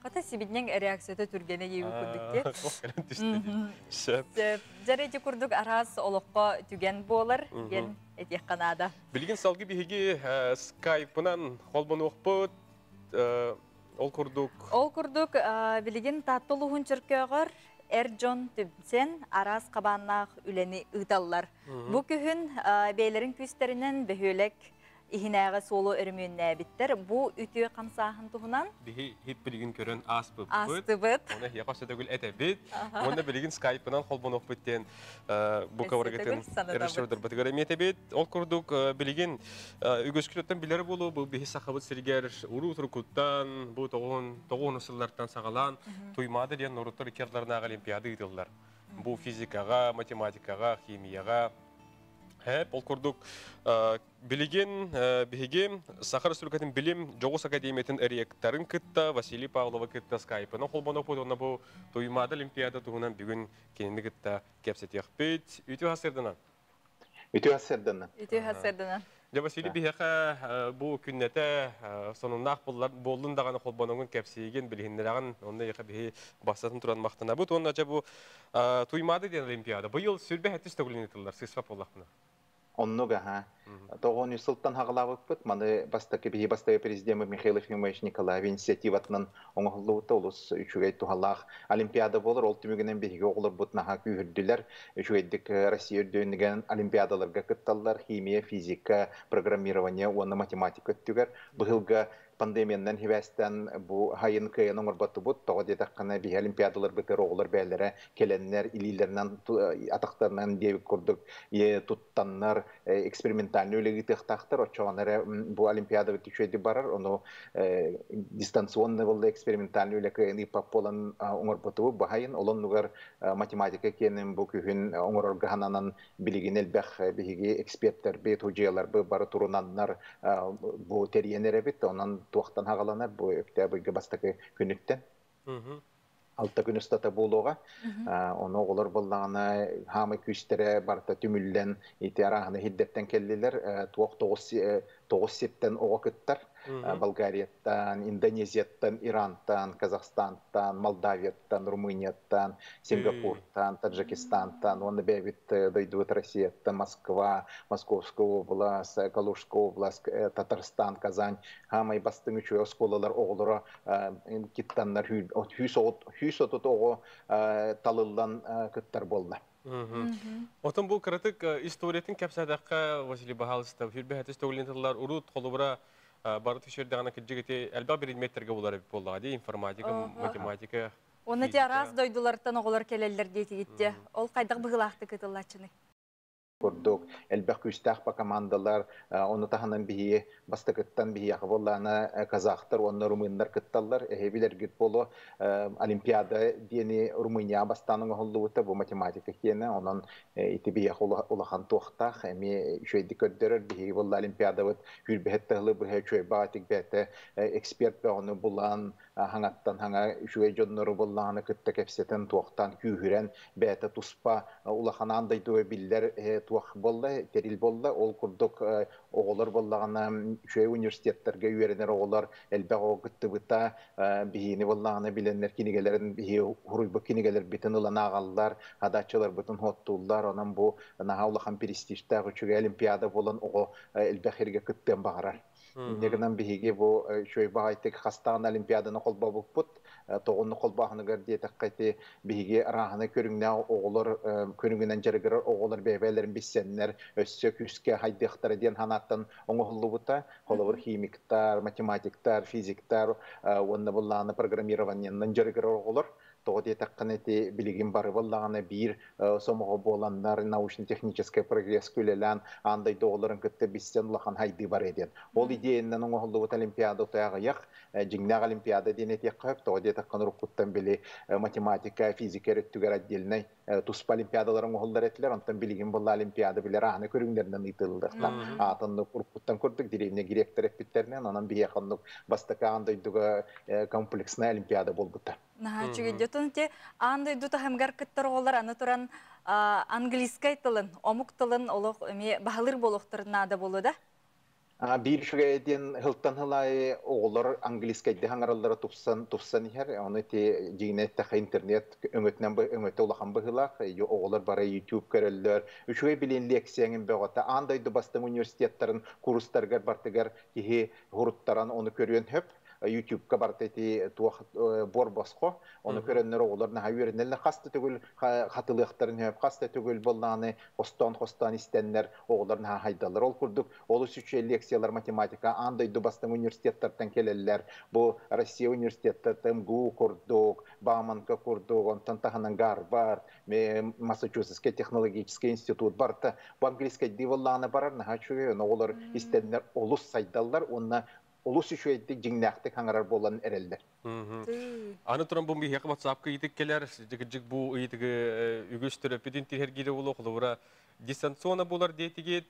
Хата сибинньэҥ реакцията түргэнэ диэбит курдук дии. Туох кэлэн түстэ дии. Сөп. Сөп. Дьэ ити курдук араас олоххо түгэн буолар диэн этиэххэ наада. Билигин салгыы биһиги скайпынан холбонуохпут. Ол курдук. Ол курдук билигин Таатта улууһун Чөркөөҕөр эр дьон түмсэн араас хабааннаах үлэни ыыталлар. Бу күһүн бэйэлэрин күүстэринэн бөһүөлэк иһинээҕи суолу өрөмүөннээбиттэр. Бу үтүө хамсааһын туһунан биһи хит билигин көрөн ааспыппыт. Аастыбыт. Оны эһиэхэ өссө төгүл этэбит. Уонна билигин скайпынан холбонуохпут диэн бу каваргытын режиссердарбытыгар эмиэ этэбит. Ол курдук билигин үгүскүтүттэн билэр буолуо бу биһи сахабыт сиригэр уруу турукуттан бу тоҕуһун тоҕуһун сыллартан саҕалаан Туймаада диэн норуоттар икки ардыларынааҕы олимпиада ыытыллар. Бу физикаҕа, математикаҕа, химияҕа Ол курдук билигин биһиги Саха Республикатын билим дьоҕус академиятын ректорын кытта Василий Павлова кытта скайпынан холбоноппут уонна бу Туймаада Олимпиада туһунан бүгүн кинини кытта кэпсэтиэхпит. Үтүө сарсыарданан. Үтүө сарсыарданан. Үтүө сарсыарданан. Дьэ Василий биһиэхэ бу күннэтэ сонуннаах буоллун даҕаны холбоноҥун кэпсиигин, билиһиннэрэҕин, онно эйиэхэ биһи бастатан туран махтанабыт. Уонна дьэ бу Туймаада диэн Олимпиада быйыл сүрбэ хэттис төгүлүн ыытыллар, сыыспат буоллахпына. Оннук аха. Тоҕон сылтан хаҕалаабыппыт. Маны бастакы биһи бастакы президент Михаил Ефимович Николаев инициативатынан оҥоһуллубута олус үчүгэй туһалаах олимпиада буолар. Ол түмүгүнэн биһиги оҕолорбут наһаа күүһүрдүлэр. Үчүгэйдик Россия үрдүнүгэн олимпиадаларга кытталлар. Химия, физика, программирование уонна математика өттүгэр быһылга Пандемиянан хибэстен бу хайын кыйын оҥорботтубут, тоҕо диэтэххинэ биһи олимпиадалар бытыр оҕолор бээлэрэ келеннер илиилеринэн атахтарынан диэбит курдук туттаннар экспериментальный үлэгитыахтаахтар, оччоҕон эрэ бу олимпиада үчүгэйдик барар, ону дистанционный болла экспериментальный үлэ кыйын ыыппат буолан оҥорботтубут бу хайын. Олоннугар математика киэнин бу күһүн оҥорорго хананан билигин элбэх биһиги эксперттербит, худьяларбы бары турунаннар бу тэрийэн эрэбит, онон туохтан хагаланар бу өктөөбүргэ бастакы күнүттэн. 6 күн устата буолуоҕа. Ону оҕолор боллаҕына хаамай күүстэрэ барыта түмүллэн ити араһаны хиддеттен келлилер, туох 9 сиртен оҕо кыттар. Болгарияттан, Индонезияттан, Ирантан, Казахстантан, Молдавияттан, Румынияттан, Сингапуртан, Таджикистантан, уонна бэйэбит дойдубут Россияттан, Москва, Московская область, Калужская область, Татарстан, Казань, хаамай бастыҥ үчүгэй оскуолалар оҕолоро киттаннар 130 оҕо талыллан кыттар буолла. Отон бу кыратык историятын кэпсээтэххэ, Василий баһаалыста, хүрбэһэтис төгүлүн урут холобура бары түшердеҕына кырдьыгыти элбэх предметтерге булар эбит буоллаҕа дии, информатика, математика. Оны те араас дойдулартан оҕолор келеллер диэтигитте. Ол хайдах быһылаахты кытыллааччыны? Курдук элбэх күүстээх па командалар, ону таһынан биһи бастакыттан биһиэхэ буоллаана казахтар уонна румыннар кытталлар. Эһэбилэргит боло олимпиада диэни Румыния бастаан оҥоһуллубута бу математика киэнэ, онон ити биһиэхэ улахан туохтаах эми үчүгэйдик көрдөрөр. Биһиги буолла олимпиадабыт хүрбэһэт тыһылы быһа үчүгэй баҕатык бээтэ эксперт бөҕөнү булан, хаҥаттан хаҥа үчүгэй дьоннору буоллаҕына кытта кэпсэтэн туохтан күүһүрэн бээтэ туспа улаханаан дойдуга биллэр туох болла тэрил болла. Ол курдук оҕолор боллаҕына үчүгэй университеттарга үөрэнэр оҕолор элбэх оҕо кыттыбыта, биһиини боллаҕына биленнер кинигэлерин, биһи хуруйбут кинигэлербитин ылан ааҕаллар, хадааччыларбытын хуоттууллар. Онон бу наһаа улахан престижтээх үчүгэй олимпиада болан оҕо элбэх эрге кыттыан баҕарар. Негынан биһиги бу үчүгэй баҕайтык хастаан олимпиаданы холбобуппут, тоҕунну холбоохунугар диэтэххэти биһиги арааханы көрүҥнээх оҕолор, көрүҥүнэн жарыгырар оҕолор бэйбээлэрин биссэннэр өссө күүскэ хайдыахтара диэн ханааттан оҥоһуллубута. Холобур, химиктар, математиктар, физиктар уонна буллааны программированиеннан жарыгырар оҕолор. Тоҕо диэтэххинэ ити билигин бары боллаҕына биир сомоҕо буоланнар научно-технический прогресс күлэлээн аан дойду оҕолорун кытта биссен улахан хайдыы бар диэн. Ол идеянан оҥоһуллубут олимпиада утуйаҕыйах дьиҥнээх олимпиада диэн этиэххэ, тоҕо диэтэххинэ уруккуттан били математика, физика өттүгэр отдельнай туспа олимпиадалар оҥоһуллар этилэр, онтон билигин буолла олимпиада билэр ааны көрүҥнэринэн ыытыллыахта. Аатаннык уруккуттан курдук деревня гректер эппиттеринэн, онон биһиэхэ оннук бастакы аан дойдуга комплексная олимпиада буолбута. Наһаа үчүгэй. Те аан дойду таһымгар кыттар оҕолор аны туран английскай тылын, омук тылын олох эми баһылыр болохтарын наада болу да? Биир үчүгэй диэн хылтан хылай оҕолор английскайды хаҥараллара тупсан тупсан иһэр. Ону ти дьиҥнэ эттэхэ интернет өҥөтүнэн өҥөтө улахан быһыылаах. Оҕолор бары YouTube көрөллөр. Үчүгэй билин лекцияңын бөҕөтө. Аан дойду бастыҥ университеттарын курстарыгар бартыгар киһи хуруттаран ону көрүөн хөп. YouTubeка барта ити туох бор босхо, оны көрөннөр оҕолор наһаа үөрэнэллэр, хаста төгүл хатылыахтарын хөп, хаста төгүл боллааны хостон хостон истеннер оҕолор наһаа хайдаллар. Ол курдук олус үчүгэй лекциялар математика аан дойду бастыҥ университеттартан келеллер. Бу Россия университеттартан МГУ курдук, Бауманка курдук, онтон таһынан Гарвард, Массачусетский технологический институт барта бу английский диваллааны барар, наһаа үчүгэй. Оҕолор истеннер олус сайдаллар уонна олус үчүгэйдик дьиҥнээхтик хаҥарар буолан эрэллэр. Аны туран бу биһиэхэ WhatsApp-ка ыйытык келер, жик бу ыйытыгы үгүс төрөппүтүн тиһэргире болу холобура дистанционно булар диэтигит,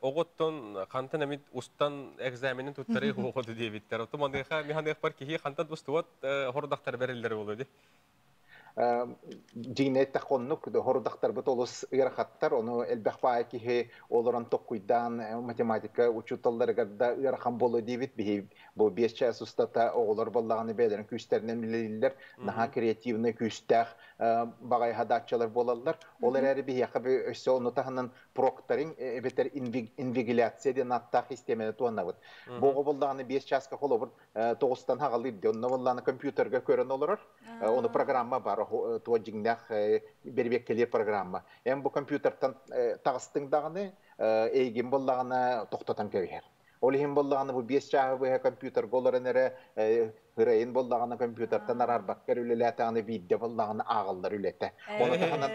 оҕоттон хантан эмит устан экзаменин туттары оҕоду диэбиттер. Оту маныха миханыах бар киһи хантан устуот хордахтар береллер болу ди. Дьиҥнэ тахоннук хорудахтарбыт олус ыарахаттар, ону элбэх баай киһи олорон токкуйдаан математика учууталларыгар да ыарахан болу диибит. Биһи бу 5 час устата оҕолор боллаҕаны бэйэлэрин күүстэринэн билэллэр, наһаа креативный күүстээх багай хадааччалар буолаллар. Ол эрээри биһиэхэ өссө ону таһынан прокторинг эбэтэр инвигиляция диэн аттаах системаны туһанабыт. Бу оҕо боллаҕаны 5 часка холобур 9-тан хагалыыр ди, онно боллааны компьютерга көрөн олорор. Ону программа бар, туо дьиҥнээх бербеккелир программа. Эм бу компьютертан таҕыстыҥ даҕаны эйгин боллаҕына тохтотон кэбиһэр. Ол иһин боллаҕына бу 5 чааһы быһа компьютерга олорон эрэ ырайын боллаҕына компьютертан араарбакка үлэлээтэҕинэ биирдэ боллаҕына ааҕыллар үлэтэ. Оны таһынан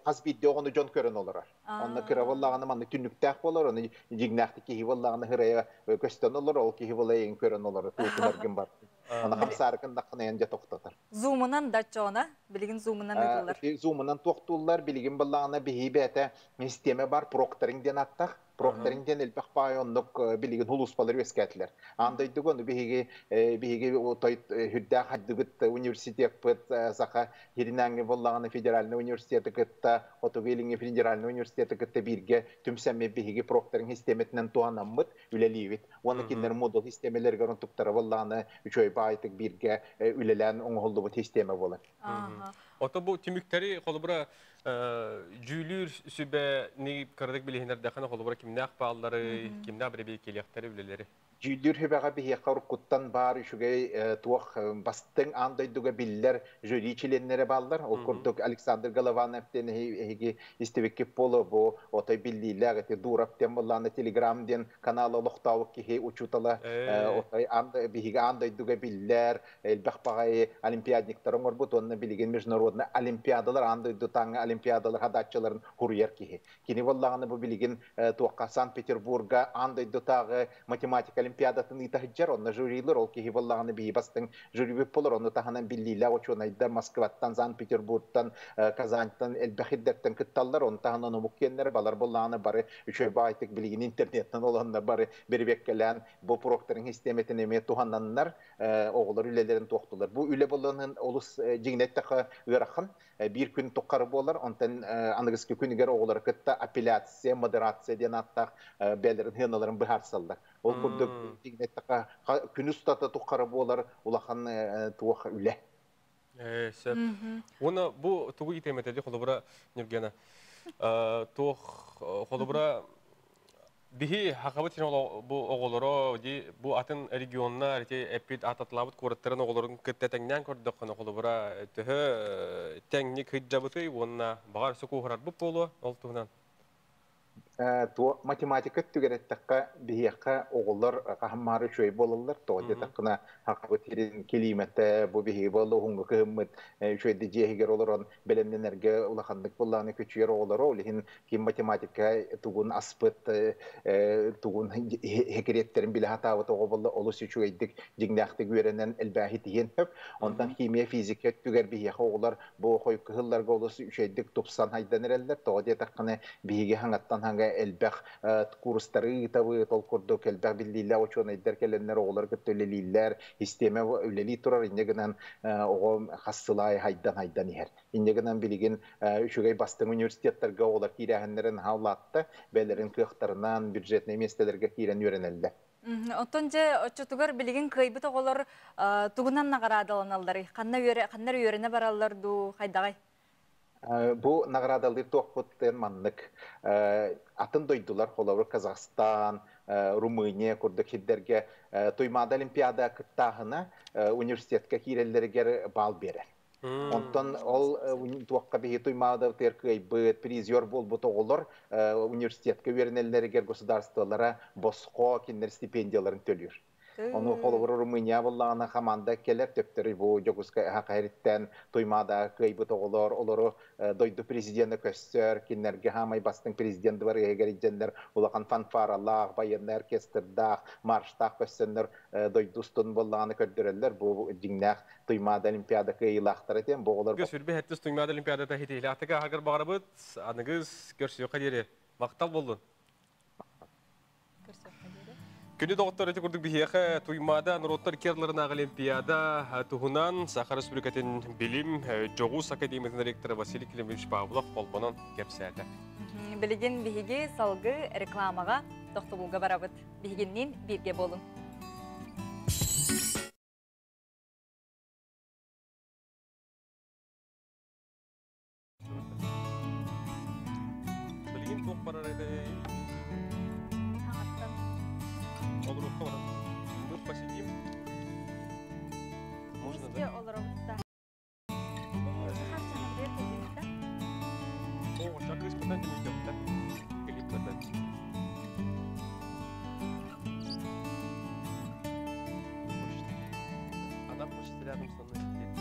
хас биирдэ оҕону дьон көрөн олорор. Онно кыра боллаҕына манны түннүктээх болор, оны дьиҥнээхтик киһи боллаҕына ырайа көстөн олор, ол киһи болайын көрөн олорор, туутунаргын бар. Аны хамсаарыкын даххынайан дьэ тохтотор. Зумунан да чоона, билигин зумунан ыытыллар. Зумунан туохтууллар, билигин боллаҕына биһи бэйэтэ систиэмэ бар, прокторинг диэн аттах. Прокторинг диэн элбэх баай оннук билигин хулуспалар үөскээтилэр. Аан дойдуга ону биһиги биһиги той хүрдээх хайдыбыт университеппыт Саха Хиринээҥҥи боллаҕына федеральный университеты кытта Хотугу Илиҥҥи федеральный университеты кытта бииргэ түмсэммит биһиги прокторинг систиэмэтинэн туһанаммыт үлэлиибит. Уонна кинилэр модул систиэмэлэригэр онтуктара боллаҕына үчүгэй баайтык бииргэ үлэлээн оҥоһуллубут систиэмэ буолар. Ото бу түмүктэри холобура дьүүлүүр сүбэни кыратык билиһинэрдэххинэ холобура кимнээх бааллары, кимнээх бэрэбиэркэлиэхтэри үлэлэри? Дьүүллүүр сүбэҕэ биһиэхэ уруккуттан баар үчүгэй туох бастыҥ аан дойдуга биллэр жюри чилиэннэрэ бааллар. Ол курдук Александр Голованов диэн эһиги истибиккит буолуо, бу отой биллиилээх ити Дуров диэн буоллаҕына Телеграм диэн канал олохтообут киһи учуутала отой биһиги аан дойдуга биллэр элбэх баҕайы олимпиадниктар оҥорбут уонна билигин международный олимпиадалар аан дойдутааҥҥы олимпиадалар хадааччыларын хуруйар киһи. Кини буоллаҕына бу билигин туохха Санкт-Петербурга аан дойдутааҕы математика олимпиадатын ыыта сылдьар, онно жюрилар, ол киһи буоллаҕына биһи бастыҥ жюрибит болор, ону таһынан биллиилээх учуонайдар Москваттан, Санкт-Петербургтан, Казаньтан элбэх ирдэртэн кытталлар, ону таһынан омук киэннэрэ балар буоллаҕына бары үчүгэй баайтык билигин интернеттэн олоннор бары бирибиэккэлээн бу проктарын систиэмэтин эмиэ туһананнар оҕолор үлэлэрин туохтулар. Бу үлэ боллонун олус дьиҥнэттэхэ ыарахан. Биир күн туххары буолар, онтон аныгыскы күнүгэр оҕолору кытта апелляция, модерация диэн ааттаах бэйэлэрин сыаналарын быһаарсаллар. Ол курдук дьиҥнэттэхэ күн устата туххары буолар улахан туох үлэ. Сөп. Уонна бу тугу итэмэтэ холобура Нюргена. Туох холобура биһи хахабыт син бу оҕолоро ди бу атын регионнар ити эппит ататлаабыт куораттарын оҕолорун кытта тэҥнээн көрдөххүнэ холобура төһө тэҥник сылдьабытый уонна баҕар сукууһурарбыт буолуо ол туһунан. Туо математика өттүгэр эттэххэ, биһиэхэ оҕолор хаһан үчүгэй буолаллар. Тоҕо диэтэххинэ, хахабыт сирин килиимэтэ бу биһиги буолла уһуҥҥа кыһыммыт үчүгэйдик дьиэһигэр олорон бэлэмнэнэргэ улаханнык буоллааны күчүйэр оҕолоро. Ол иһин ким математика тугун аспыт, тугун хекириэттэрин билэ сатаабыт оҕо буолла олус үчүгэйдик дьиҥнээхтик үөрэнэн элбээһи тиһиэн сөп. Онтон химия, физика өттүгэр биһиэхэ оҕолор бу хойукку сылларга олус үчүгэйдик тупсан хайдан эрэллэр. Тоҕо диэтэххинэ, биһиги хаҥаттан хаҥа элбэх курстары ыытабыт, ол курдук элбэх биллиилээх учуонайдар кэлэннэр оҕолор кытта үлэлииллэр, систиэмэ үлэлии турар, инньэ гынан оҕо хас сыл аайы хайдан-хайдан иһэр. Инньэ гынан билигин үчүгэй бастыҥ университеттарга оҕолор киирээһиннэрин наһаа улаатта, бэйэлэрин кыахтарынан бюджетнай миэстэлэргэ киирэн үөрэнэллэр. Оттон дьэ оччотугар билигин кыайбыт оҕолор тугунан наҕараадаланалларый? Ханна үөрэ ханна үөрэнэ бараллар дуу, хайдаҕай? Бу наҕараадалыыр туохпут маннык. Атын дойдулар, холобур, Казахстан, Румыния курдук сирдэргэ Туймаада Олимпиада кыттааһына университетка киирэллэригэр баал биэрэр. Онтон ол туохха биһи Туймаадабытыгар кыайбыт, призер буолбут оҕолор университетка үөрэнэллэригэр государстволара босхо кинилэр стипендияларын төлүүр. Ону холобур Румыния буоллаҕына хамаанда кэлэр төптөрү бу Дьокуускай аһа Туймаада кыайбыт оҕолор олору дойду президенэ көссөр, кинилэргэ хаамай бастыҥ президент бар ыһыгар улахан фанфаралаах, военный оркестрдаах, марштаах көссөннөр дойду устун буоллаҕына көрдөрөллөр бу дьиҥнээх Туймаада Олимпиада кыайыылаахтара диэн бу оҕолор. Сүрбэ хэттис Туймаада Олимпиадата хитиилээхтик аһагар баҕарабыт, аныгыс көрсүөххэ диэри. Махтал боллун. Күнү доҕоттор ити курдук биһиэхэ Туймаада норуоттар керларынааҕы Олимпиада туһунан Саха Республикатын билим Дьоҕус академиятын ректора Василий Климович Павлов холбонон кэпсээтэ. Билигин биһиги салгы рекламаҕа тохтобулга барабыт. Биһигинниин бииргэ буолун. Билигин туох барар этэй? Олорукка барар. Мы посидим. Можно, да? Олоробут да. О, чакыс потан демек. Клип. рядом со мной сидеть.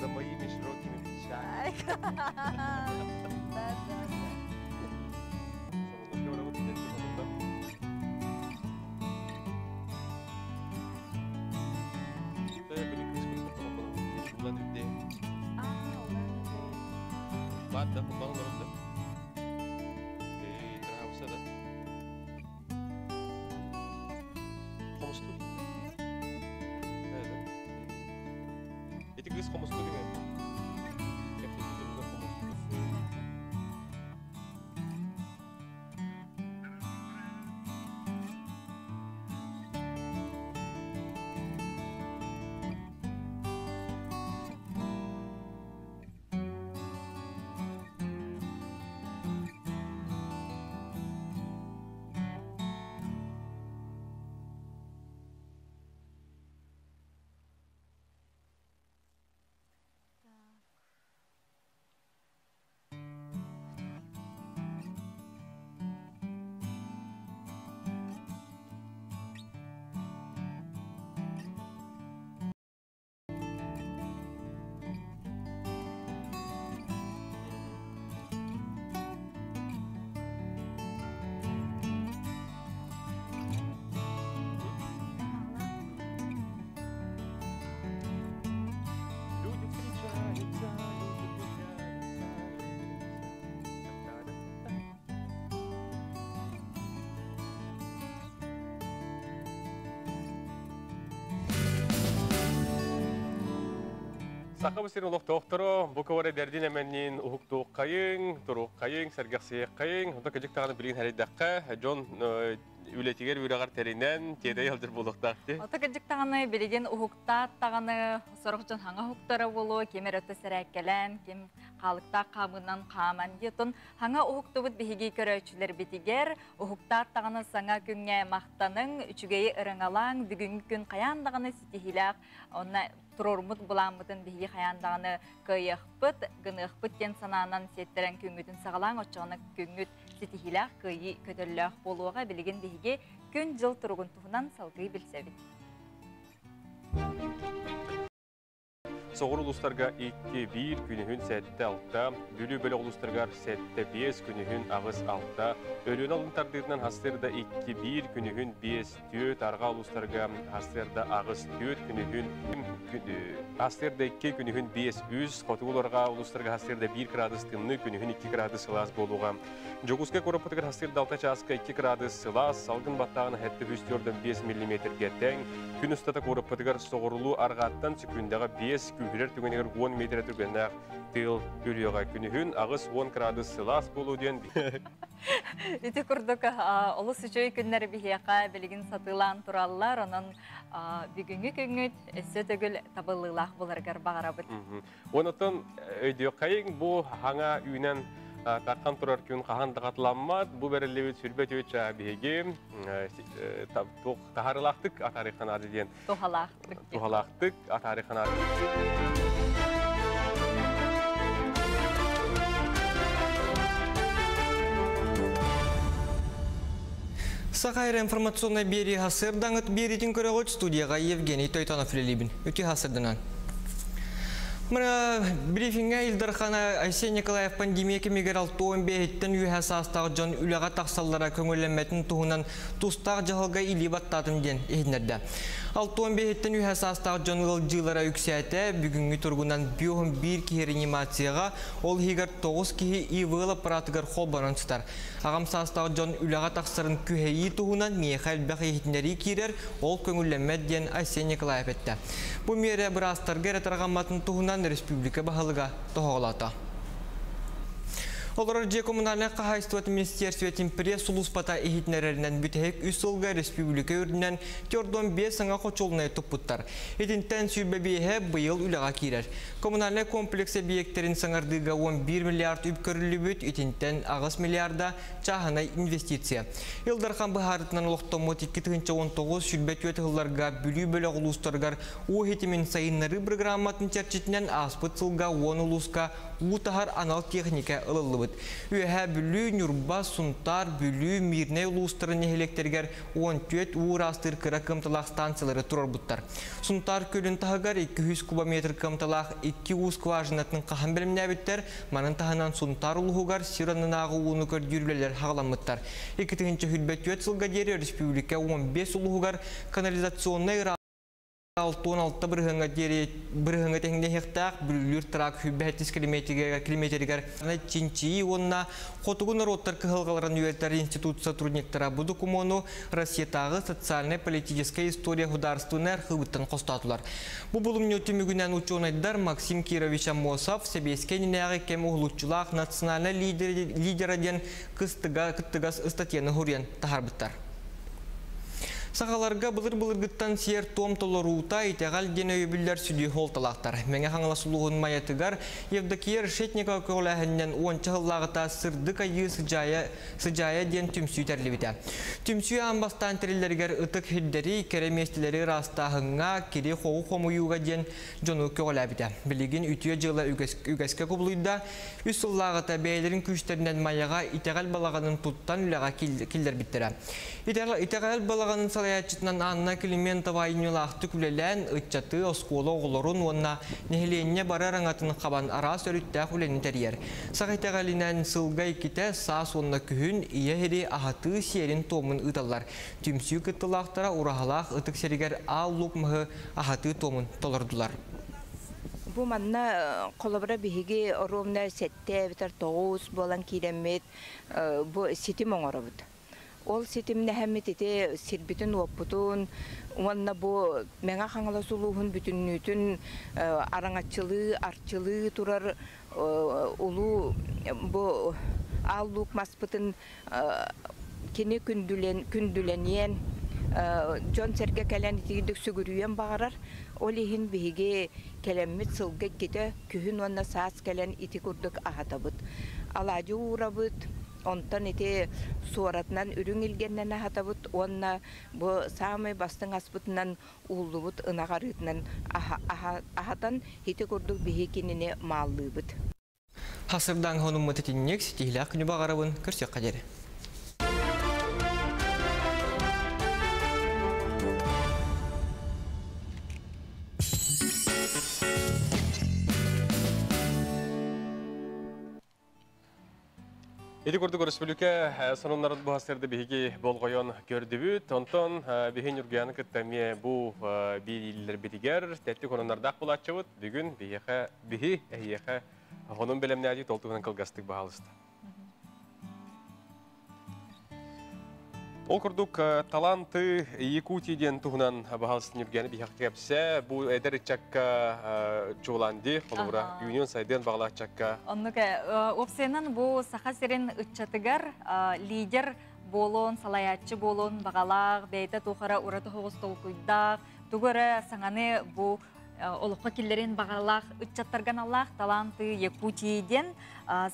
За моими широкими плечами. Да, да, да. Саха сирин олохтоохторо бу кыбары дэрдин эмэннин уһуктуоххайыҥ, туруоххайыҥ, сэргэхсийиэххэйиҥ. Онто кыдьык даҕаны билигин хэрийдэххэ, дьон үлэтигэр үрэҕэр тэринэн, тиэтэй сылдьар буолуохтаах дии. Ото кыдьык даҕаны билигин уһуктаат даҕаны сорох дьон хаҥа уһуктара буолуо, ким эрэ өттө сэрээккэлээн, ким хаалыктаах хаамыынан хааман дии. Оттон хаҥа уһуктубут биһиги көрөөччүлэрбитигэр уһуктаат даҕаны саҥа күҥҥэ махтаныҥ, үчүгэйи ырыҥалааҥ, бүгүҥҥү күн хайаан даҕаны ситиһиилээх, онно туруоруммут былааммытын биһиги хайаан даҕаны кыайыахпыт, гыныахпыт диэн санаанан сиэттэрэн күҥҥүтүн саҕалааҥ, оччоҕуна күҥҥүт ситиһиилээх, кыайыы көтөллөөх буолуоҕа. Билигин биһиги күн-дьыл туругун туһунан салгыы билсэбит. Соҕур улуустарга 2-1, күнүһүн 7-6, Бүлүү бөлөх улуустарыгар 7-5, күнүһүн 8-6, Өлүөнэ алын тардыытынан сарсыарда 2-1, күнүһүн 5-4, арҕаа улуустарга сарсыарда 8-4, күнүһүн сарсыарда 2, күнүһүн 5-3, хотугу арҕаа улуустарга сарсыарда 1 градус тымныы, күнүһүн 2 градус сылаас буолуоҕа. Дьокуускай куораппытыгар сарсыарда 6 чааска 2 градус сылаас, салгын баттааҕына 704 миллиметргэ тэҥ. Күн устата куораппытыгар соҕурулуу арҕааттан секундаҕа 5, күүһүрэр түгэнигэр 10 метр түргэннээх тыал үрүөҕэ. Күнүһүн 80 градус сылаас буолуо диэн Ити курдук олус үчүгэй күннэр биһиэхэ билигин сатыылаан тураллар. Онон бүгүҥҥү күҥҥүт өссө төгүл табыллыылаах буларыгар баҕарабыт. Онотон өйдүөххэйиҥ бу хаҥа үүнэн таххан турар күн хаһан да хатыламмат. Бу бэриллибит сүрбэ түөт биһиги таһаарыылаахтык атаарыахха диэн. Туһалаахтык. Туһалаахтык атаарыахха Саха информационнай биэрии хасырдаҥыт биэритин көрөҕүт студияға Евгений Тойтонов үлэлиибин. Үтүө хасырданан. Мына брифингэ Ил Дархана Айсен Николаев пандемия кэмигэр 65-тэн үөһэ саастаах дьон үлэҕэ тахсаллара көҥүллэммэтин туһунан тустаах дьаһалга илии баттаатым диэн иһитиннэрдэ. 65-тэн үөһэ саастаах дьон ыалдьыылара үксээтэ, бүгүҥҥү туругунан 51 киһи реанимацияҕа, ол иһигэр 9 киһи ИВЛ аппаратыгар холбонон сытар. Аҕам саастаах дьон үлэҕэ тахсарын күһэйии туһунан миэхэ элбэх иһитиннэрии киирэр, ол көҥүллэммэт диэн Айсен Николаев эттэ. Бу миэрэ быраастарга эрэ тарҕамматын туһунан республика баһылыга тоһоҕолоото. Олорор дьиэ коммунальнай хаһаайыстыбатын министиэристибэтин пресс-сулууспата иһитиннэрэринэн бүтэһик үс сылга республика үрдүнэн 45 саҥа хочуолунай туппуттар. Итинтэн 25-э быйыл үлэҕэ киирэр. Коммунальнай комплекс эбийиэктэрин саҥардыыга 11 миллиард үп көрүллүбүт, итинтэн 8 миллиарда чааһынай инвестиция. Ил Дархан быһаарытынан олохтоммут 2019 сүрбэ сылларга Бүлүү бөлөх улуустарыгар уу ситимин сайыннарыы программатын чэрчитинэн ааспыт сылга 10 улууска уу таһар анал техника ылыллыбыт. тутуллубут. Үөһээ Бүлүү, Ньурба, Сунтаар, Бүлүү, Мирнэй улуустарын нэһилиэктэригэр 14 уу ыраастыыр кыра кыамталаах станциялары туруорбуттар. Сунтаар күөлүн таһыгар 200 кубометр кыамталаах икки уу скважинатын хаһан бэлэмнээбиттэр, манын таһынан Сунтаар улууһугар сир аннынааҕы ууну көрдүүр үлэлэр хаҕаламмыттар. 2024 сылга диэри өрөспүүбүлүкэ 15 улууһугар канализационнай 66 бырыһыаҥҥа диэри бырыһыаҥҥа тэҥнэһиэхтээх Бүлүүлүүр трак 107 километригэр чинчийии уонна хотугу норуоттар кыһалҕаларын үөрэтэр институт сотрудниктара бу докумуону Россиятааҕы социальнай-политическай история художественнай архыыбыттан хостоотулар. Бу булумньу түмүгүнэн учуонайдар Максим Кирович Аммосов сэбиэскэй иннинээҕи кэм уһулуччулаах национальнай лидера диэн кыттыгас ыстатыйаны суруйан таһаарбыттар. Сахаларга былыр-былыргыттан сиэр-туом толоруута, итэҕэл диэн өйөбүллэр сүдү суолталаахтар. Мэҥэ Хаҥалас улууһун Майатыгар Евдокия Решетникова көҕүлээһининэн уонча сыллааҕыта Сырдык Айыы сыдьаайа, сыдьаайа диэн түмсүү тэриллибитэ. Түмсүү аан бастаан тэриллэригэр ытык сирдэри, кэрэ миэстэлэри ыраастааһыҥҥа, кири-хоҕу хомуйууга диэн дьону көҕүлээбитэ. Билигин үтүө дьыала үгэскэ кубулуйда. Үс сыллааҕыта бэйэлэрин күүстэринэн Майаҕа итэҕэл балаҕанын туттан үлэҕэ киллэрбиттэрэ. Итэҕэл балаҕанын салайааччытынан Анна Климентова айымньылаахтык үлэлээн, ыччаты, оскуола оҕолорун уонна нэһилиэнньэ бары араҥатын хабан араас өрүттээх үлэни тэрийэр. Саха итэҕэлинэн сылга иккитэ саас уонна күһүн ийэ сири аһатыы сиэрин-туомун ыыталлар. Түмсүү кыттыылаахтара ураһалаах ытык сиригэр аал луук маһы аһатыы туомун толордулар. Бу манна холобура биһиги оруобуна сэттэ эбэтэр тоҕус буолан киирэммит бу ситим оҥоробут. Ол ситимнэһэммит ити сирбитин-уоппутун уонна бу Мэҥэ Хаҥалас улууһун бүтүннүүтүн араҥаччылыы, арчылыы турар улуу бу Аал Луук маспытын кини күндүлэн, күндүлэниэн, дьон-сэргэ кэлэн итиирдик сүгүрүйүөн баҕарар. Ол иһин биһиги кэлэммит сылга иккитэ күһүн уонна саас кэлэн ити курдук аһатабыт. Алаадьы уурабыт, онтон ити суоратынан үрүҥ илгэннэн аһатабыт уонна бу саамай бастыҥ аспытынан ууллубут ынах арыытынан аһатан ити курдук биһи кинини мааллыыбыт. Хасырдаан хонуммут итинник ситиһилээх күнү баҕарабын көрсүөххэ диэри. Ити курдук өрөспүүбүлүкэ сонуннарын быһастырды биһиги болҕойон көрдүбүт. Онтон биһи Ньургуяны кытта эмиэ бу биэриилэрбитигэр тэттик хонуннардаах булааччыбыт. Бүгүн биһиэхэ биһи эһиэхэ хонун бэлэмнээдии тол туһунан кылгастык баһаалыста. Ол курдук таланты Якутии диэн туһунан баһаалыста Ньургуяны биһиэхэ кэпсээ. Бу эдэр ыччакка чуолаан холобура үүнүөн сайдыан баҕалааччакка. Оннук уопсайынан бу Саха сирин ыччатыгар лидер буолуон, салайааччы буолуон баҕалаах, бэйэтэ туох эрэ ураты соҕус толкуйдаах, тугу эрэ саҥаны бу олоххо киллэрин баҕалаах ыччаттарга аналлаах таланты Якутии диэн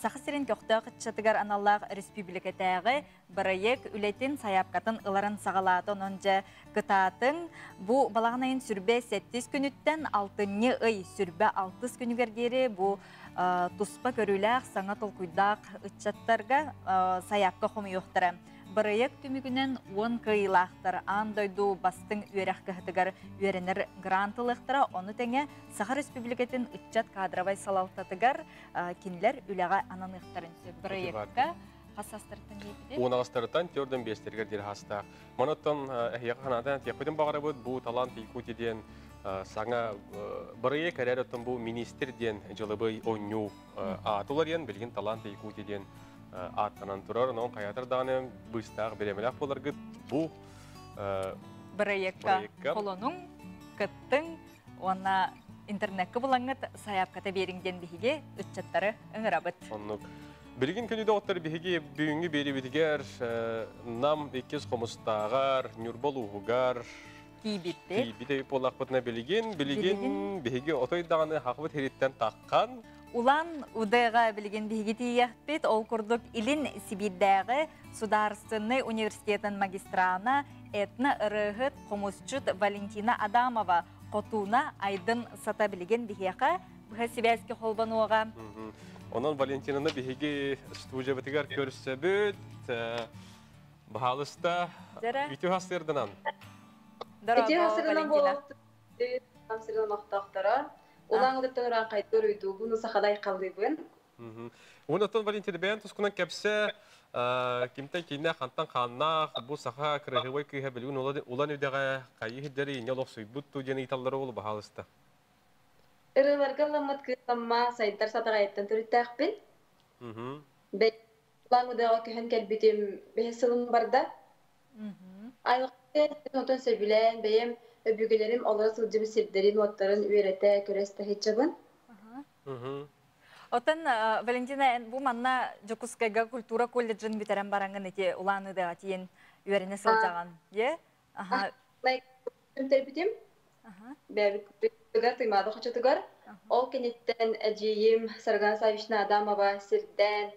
Саха сирин көхтөөх ыччатыгар аналлаах республикатааҕы бырайыак үлэтин сайаапкатын ыларын саҕалаата. Онон дьэ кытаатыҥ. Бу балаҕан айын сүрбэ сэттис күнүттэн алтынньы ый сүрбэ алтыс күнүгэр диэри бу туспа көрүүлээх, саҥа толкуйдаах ыччаттарга сайаапка хомуйуохтара. Бырайыак түмүгүнэн 10 кыайыылаахтар аан дойду бастыҥ үөрэх кыһатыгар үөрэнэр грант ылыахтара, ону тэҥэ Саха Республикатын ыччат кадровай салалтатыгар кинилэр үлэҕэ ананыахтарын сөп. Бырайыакка хас састартан диэбити? Уон аҕыстарыттан төрдөн биэстэригэр диэри хастаах. Манаттан эһиэхэ ханаатан тиэхпитин баҕарабыт бу талант Якутии диэн саҥа бырайыак эрэр оттон бу министр диэн дьылыбый оонньуу ааты уларыйан билигин талант Якутии диэн ааттанан турар. Онон хайаатар даҕаны быыстаах бириэмэлээх буоларгыт бу бырайыакка холонуҥ, кыттыҥ уонна интернеккэ булаҥҥыт сайаапката биэриҥ диэн биһиги ыччаттары ыҥырабыт. Оннук. Билигин күнү доҕоттор биһиги бүгүҥҥү биэриибитигэр Нам иккис хомустааҕар, Ньурба улууһугар тиийбиппит. Тиийбит эбит буоллахпытына билигин, билигин биһиги отой даҕаны хахбыт иһириттэн таххан Улан Удэҕа билигин биһиги тиийиэхпит. Ол курдук Илин Сибиирдээҕи Судаарыстыннай университетын магистрана, этно-ырыаһыт, хомусчут Валентина Адамова Хотууна Айдын Сата билигин биһиэхэ быһа сибээскэ холбонуоҕа. Онон Валентинаны биһиги студиябытыгар көрсөбүт. Баһаалыста үтүө хастырданан. Үтүө хастырданан буолуохтун. Сирин олохтоохторо. Улаан Удаттан уран хайдыр уйдуубун, сахалай халлыыбын. Онтон Валентина бэйэн тускунан кэпсэ кимтэн кииннээх, хантан хааннаах, бу саха кырыһыбай кыыһа билигин Улан Үдэҕэ хайыы сирдэри инньэ олохсуйбут туу диэн ыйыталлара ол баһаалыста. Ырыаларга ылламмыт кыыс Амма сайдар Сатаҕайыттан төрүттээхпин. Улаан Удэҕэ көһөн кэлбитим бэһис сылым барда. Айылҕа отон сөбүлээн, бэйэм өбүгэлэрим олоро сылдьыбыт сирдэрин, уоттарын үөрэтэ, көрө сылдьабын. Отон Валентина, бу манна Дьокуускайга культура колледжын бүтэрэн бараҥҥын ити Улаан Удэҕа тиийэн үөрэнэ сылдьаҕын. Е? Аха. Бүтэрбитим. Бэбит Туймаада хочотугар. Ол кэнниттэн эдьиийим Саргана Саввична Адамова сирдээн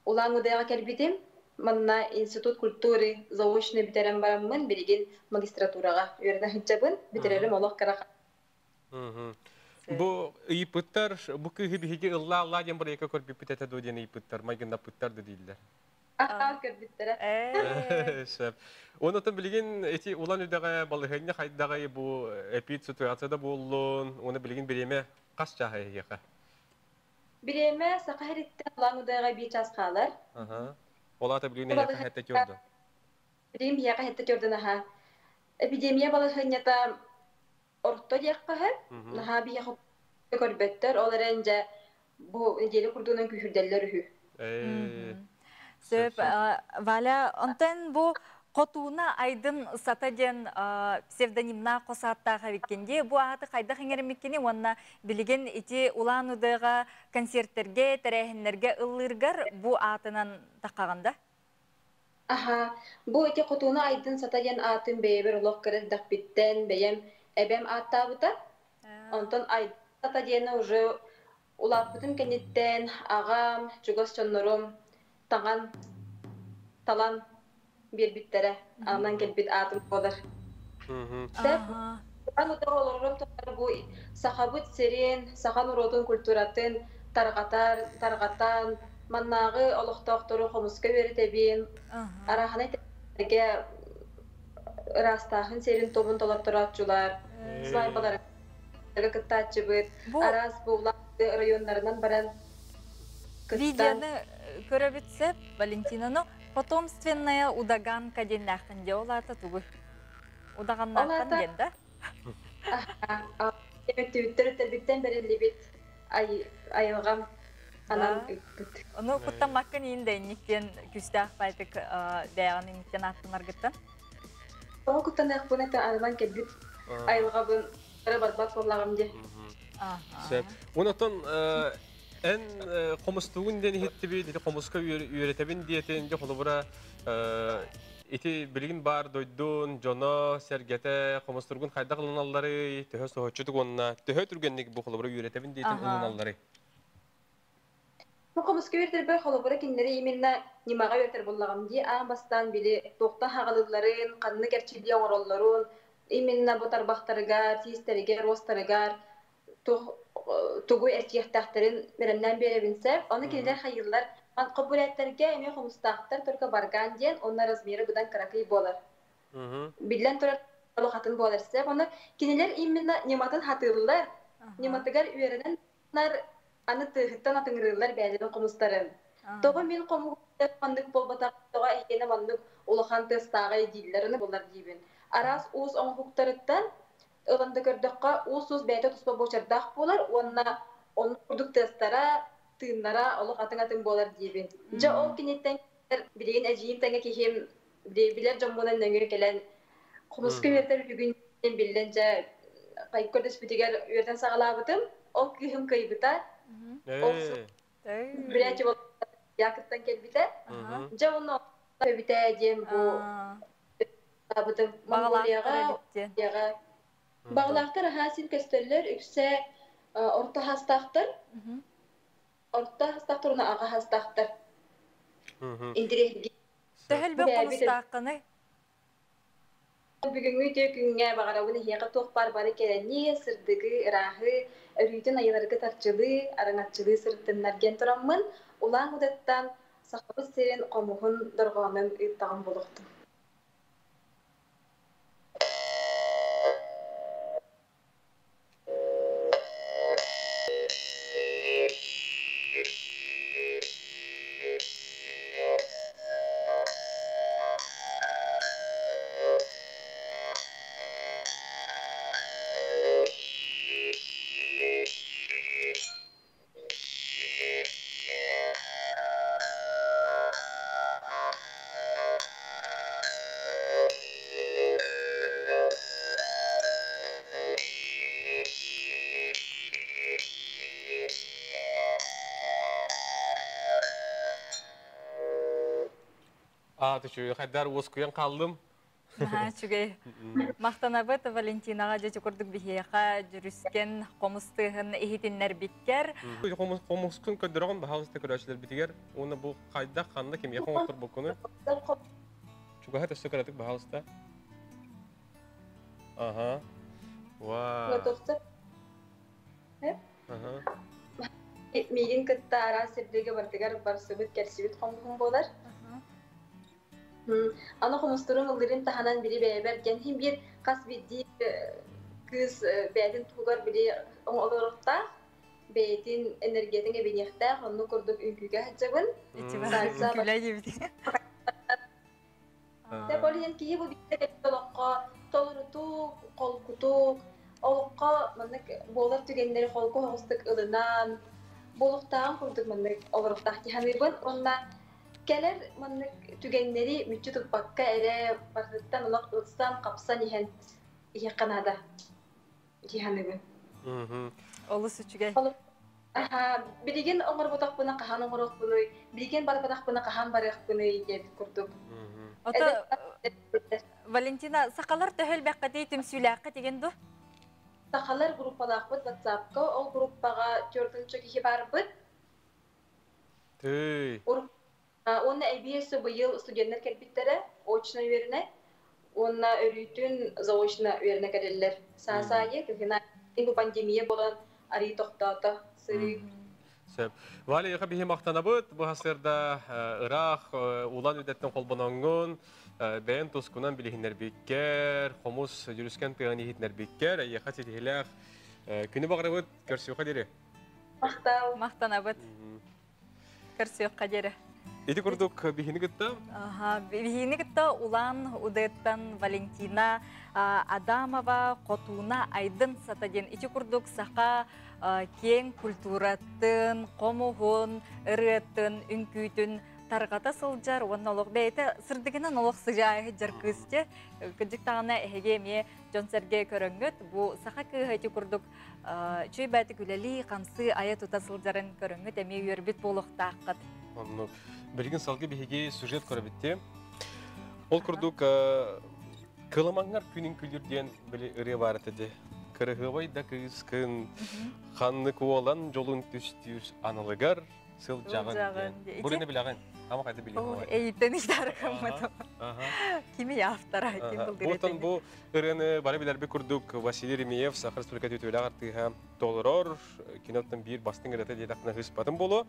Улаан Удэҕа кэлбитим. Манна Институт культуры заочно бүтэрэн бараммын, билигин магистратураҕа үөрэнэ сылдьабын. Бүтэрэрим олох кыра. Бу ыйыппыттар, бу кыыһы биһиги ылла алла диэн бырайыакка көрбүппүт этэ дуо диэн ыйыппыттар, майгыннаппыттар да дииллэр. Аха, көрбүттэрэ. Сөп. Онон билигин ити Улан Үдэҕэ балаһыанньа хайдаҕый, бу эпид ситуацияда буоллун, оны билигин бириэмэ хас чааһа эһиэхэ? Бириэмэ Саха сириттэн Улаан Удэҕэ 1 час хаалар. Ол аата билигин эһиэхэ хэттэ тёрдө. Билигин биһиэхэ хэттэ тёрдөн аха. Эпидемия балаһыанньата орто диэххэ, наһаа биһиэхэ көрбөттөр, ол эрэн дьэ бу неделя курдугунан күүһүрдэллэр үһү. Сөп, Валя, онтон бу Хотууна Айдын Сата диэн псевдонимнаах хос ааттаах эбиккин дии. Бу ааты хайдах иҥэриммиккини уонна билигин ити Улаан Удэҕа концерттерге, тэрээһиннэргэ ыллыыргар бу аатынан таххаҕын да? Аха, бу ити Хотууна Айдын Сата диэн аатын бэйэбэр олох кыра эрдэхпиттэн бэйэм эбэм ааттаабыта. Онтон Айдын Сата диэни уже улааппытым кэнниттэн аҕам, чугас дьоннорум таҥан, талан биэрбиттэрэ. Анан кэлбит аатым буолар. Улаан Удэҕэ олорорум тухары бу сахабыт сирин, саха норуотун культуратын тарҕатар, тарҕатан, маннааҕы олохтоохтору хомуска үөрэтэбин, арааһынай тэргэ ыраастааһын сиэрин тобун толотторооччулар, свадьбаларга кыттааччыбыт, араас бу Улаан районнарынан баран кыттан. Видеоны көрөбүт сөп, Валентинаны потомственная удаганка диэннээххин дии, ол аата тугуй? Удаганнааххын диэн да? Өттүбүттэр өттөрбүттэн бэриллибит айылҕам анан ыппыт. Ону куттаммаккын иин да инниктен күстээх байтык бэйэҕин инниктен аттынаргыттан? Тоҕо куттаныахпын это ананан кэлбит айылҕабын барбат буоллаҕым дии. Сөп. Онотон эн хомустугун диэн иһиттибит, ити хомуска үөрэтэбин диэтин, дьэ холобура ити билигин бар дойдун, дьоно, сэргэтэ, хомустургун хайдах ылыналларый, төһө соһуччутук уонна төһө түргэнник бу холобура үөрэтэбин диэтин ылыналларый? Бу хомуска үөрэтэрбэр холобура кинилэри именно ньымаҕа үөрэтэр буоллаҕым дии. Аан бастаан били туохтан хаҕалыылларын, ханнык эрчиллии оҥороллорун, именно бу тарбахтарыгар, тиистэригэр, уостарыгар тугу эрчийэхтээхтэрин бэлэмнээн биэрэбин сөп. Ону кинилэр хайыыллар. Хобурээттэргэ эмиэ хомустаахтар, только барган диэн, онно размеры быдан кыракый буолар. Биллэн турар олох атын буолар сөп. Ону кинилэр именно ньыматын хатыыллар. Ньыматыгар үөрэнэн аны тыыһыттан атыҥырыыллар бэйэлэрин хомустарын. Тоҕо мин хомуһум маннык буолбатах, тоҕо эһиэнэ маннык улахан тыастааҕый дииллэр, аны булар диибин. Араас уус оҥоһуктарыттан ылан да көрдөххө, уус-уус бэйэтэ туспа буочардаах буолар, уонна оннук курдук тыастара, тыыннара олох атын-атын буолар диибин. Дьэ ол киниттэн билигин эдьиийим тэҥэ киһим билэр дьоммунан нөҥүө кэлэн хомуска үөрэтэр үһүгүн биллэн дьэ көрдөспүтүгэр үөрэтэн саҕалаабытым. Ол кыыһым кыайбыта. Ол бүрээчи якыттан кэлбитэ. Дьэ онно өбүтэ диэн бу абытым Монголияҕа Бағлаахтар аһаа син көстөллөр, үксэ орто хастаахтар. Орто хастаахтар уонна аҕа хастаахтар. Интириэһирги. Төһөл бөх хомустааххыный? Бүгүҥҥү үтүө күҥҥэ баҕарабын эһиэхэ туох баар бары кэрэни, сырдыгы, ырааһы, Өрүүтүн айыларгы тарчылыы, араҥаччылыы сырыттыннар диэн тураммын, улаан удаттан Сахабыт сирин хомуһун дорҕоонун ыыттаҕым буолуохтун. А, түчү, хайдар уоскуйан қалдым. Үчүгэй. Махтанабыт Валентинаҕа дьэ курдук биһиэхэ дьүрүскэн хомус тыаһын иһитиннэрбиккэр. Хомускун көрдөрөҕүн баһаалыста көрөөчүлэрбитигэр. Уонна бу хайдах ханна кимиэхэ оҥотторбуккуну. Чугаһа өссө кыратык баһаалыста. Ага. Вау. Ага. Миигин кытта араас сирдэргэ барытыгар барсыбыт, кэлсибит хомуһум буолар. Аны хомустурун ыллырын таһынан били бэйэбэр диэн хин биир хас биирдии кыыс бэйэтин туһугар били олоруохтаах, бэйэтин энергиятын эбиниэхтээх, оннук курдук үҥкүүгэ сылдьабын. Сальса Тэ ол иһин киһи бу биирдэ кэлбит олоххо толорутук, холкутук, олоххо маннык буолар түгэннэри холку соҕустук ылынан, буолуохтааҕын курдук маннык олоруохтаах дии саныыбын. Уонна кэлэр маннык түгэннэри мүччү туппакка эрэ барытыттан олох ылсан, хапсан иһэн иһиэххэ наада дии саныыбын. Олус үчүгэй. Билигин оҥорботохпуна хаһан оҥоруохпунуй, билигин барбатахпына хаһан барыахпыный диэбит курдук. Ото Валентина, сахалар төһө элбэххитий, түмсүүлээххит игин ду? Сахалар группалаахпыт WhatsApp-ка, ол группаҕа 4 киһи барбыт. Тый. Уонна эбии өссө быйыл студенттар кэлбиттэрэ, очно үөрэнэ. Уонна өрүүтүн заочно үөрэнэ кэлэллэр. Саас аайы кыһын бу пандемия буолан арыы тохтоото сырыы. Сөп. Валя, яха биһи мактанабыт, бу хасырда ыраах улан үдэттен холбоноңгун, бэйэн тускунан билиһиннэрбиккэр, хомус дьүрүскэн тыаһын иһитиннэрбиккэр, эйиэхэ ситиһилээх күнү баҕарабыт, көрсүөххэ диэри. Махтал. Махтанабыт. Көрсүөххэ диэри. Ити курдук биһини кытта Биһини кытта Улан Удэттан Валентина Адамова Хотууна Айдын Сата диэн ити курдук саха киэҥ культуратын, хомуһун, ырыатын, үҥкүүтүн тарҕата сылдьар уонна олох бэйэтэ сырдыгынан олох сыдьаайы сылдьар кыыс дьэ кырдьык даҕаны эһиги эмиэ дьон-сэргэ көрөҥҥүт бу саха кыыһа ити курдук үчүгэй бэйэтик үлэлии, хамсыы, айа тута сылдьарын көрөҥҥүт эмиэ үөрбүт буолуохтааххыт. Оннук. Билигин салгыы биһиги сюжет көрөбүт. Ол курдук Кыламаҥҥар күнүн күлүр диэн били ырыа баар этэ дии. Кырыһыабай да кыыскын, ханнык уолан дьолун түстүүр аналыгар сылдьаҕын диэн. Бурины билэҕин. Ама хайда билиҥ. Эйиттэн идарыкаммытым. Кими автора, ким булдыр. Бутан бу ырыаны бары билэрбит курдук Василий Ремеев Саха Республикатын үтүөлээх артыыһа толорор. Киноттан биир бастыҥ ырыата диэтэхпинэ ыспатым буолуо.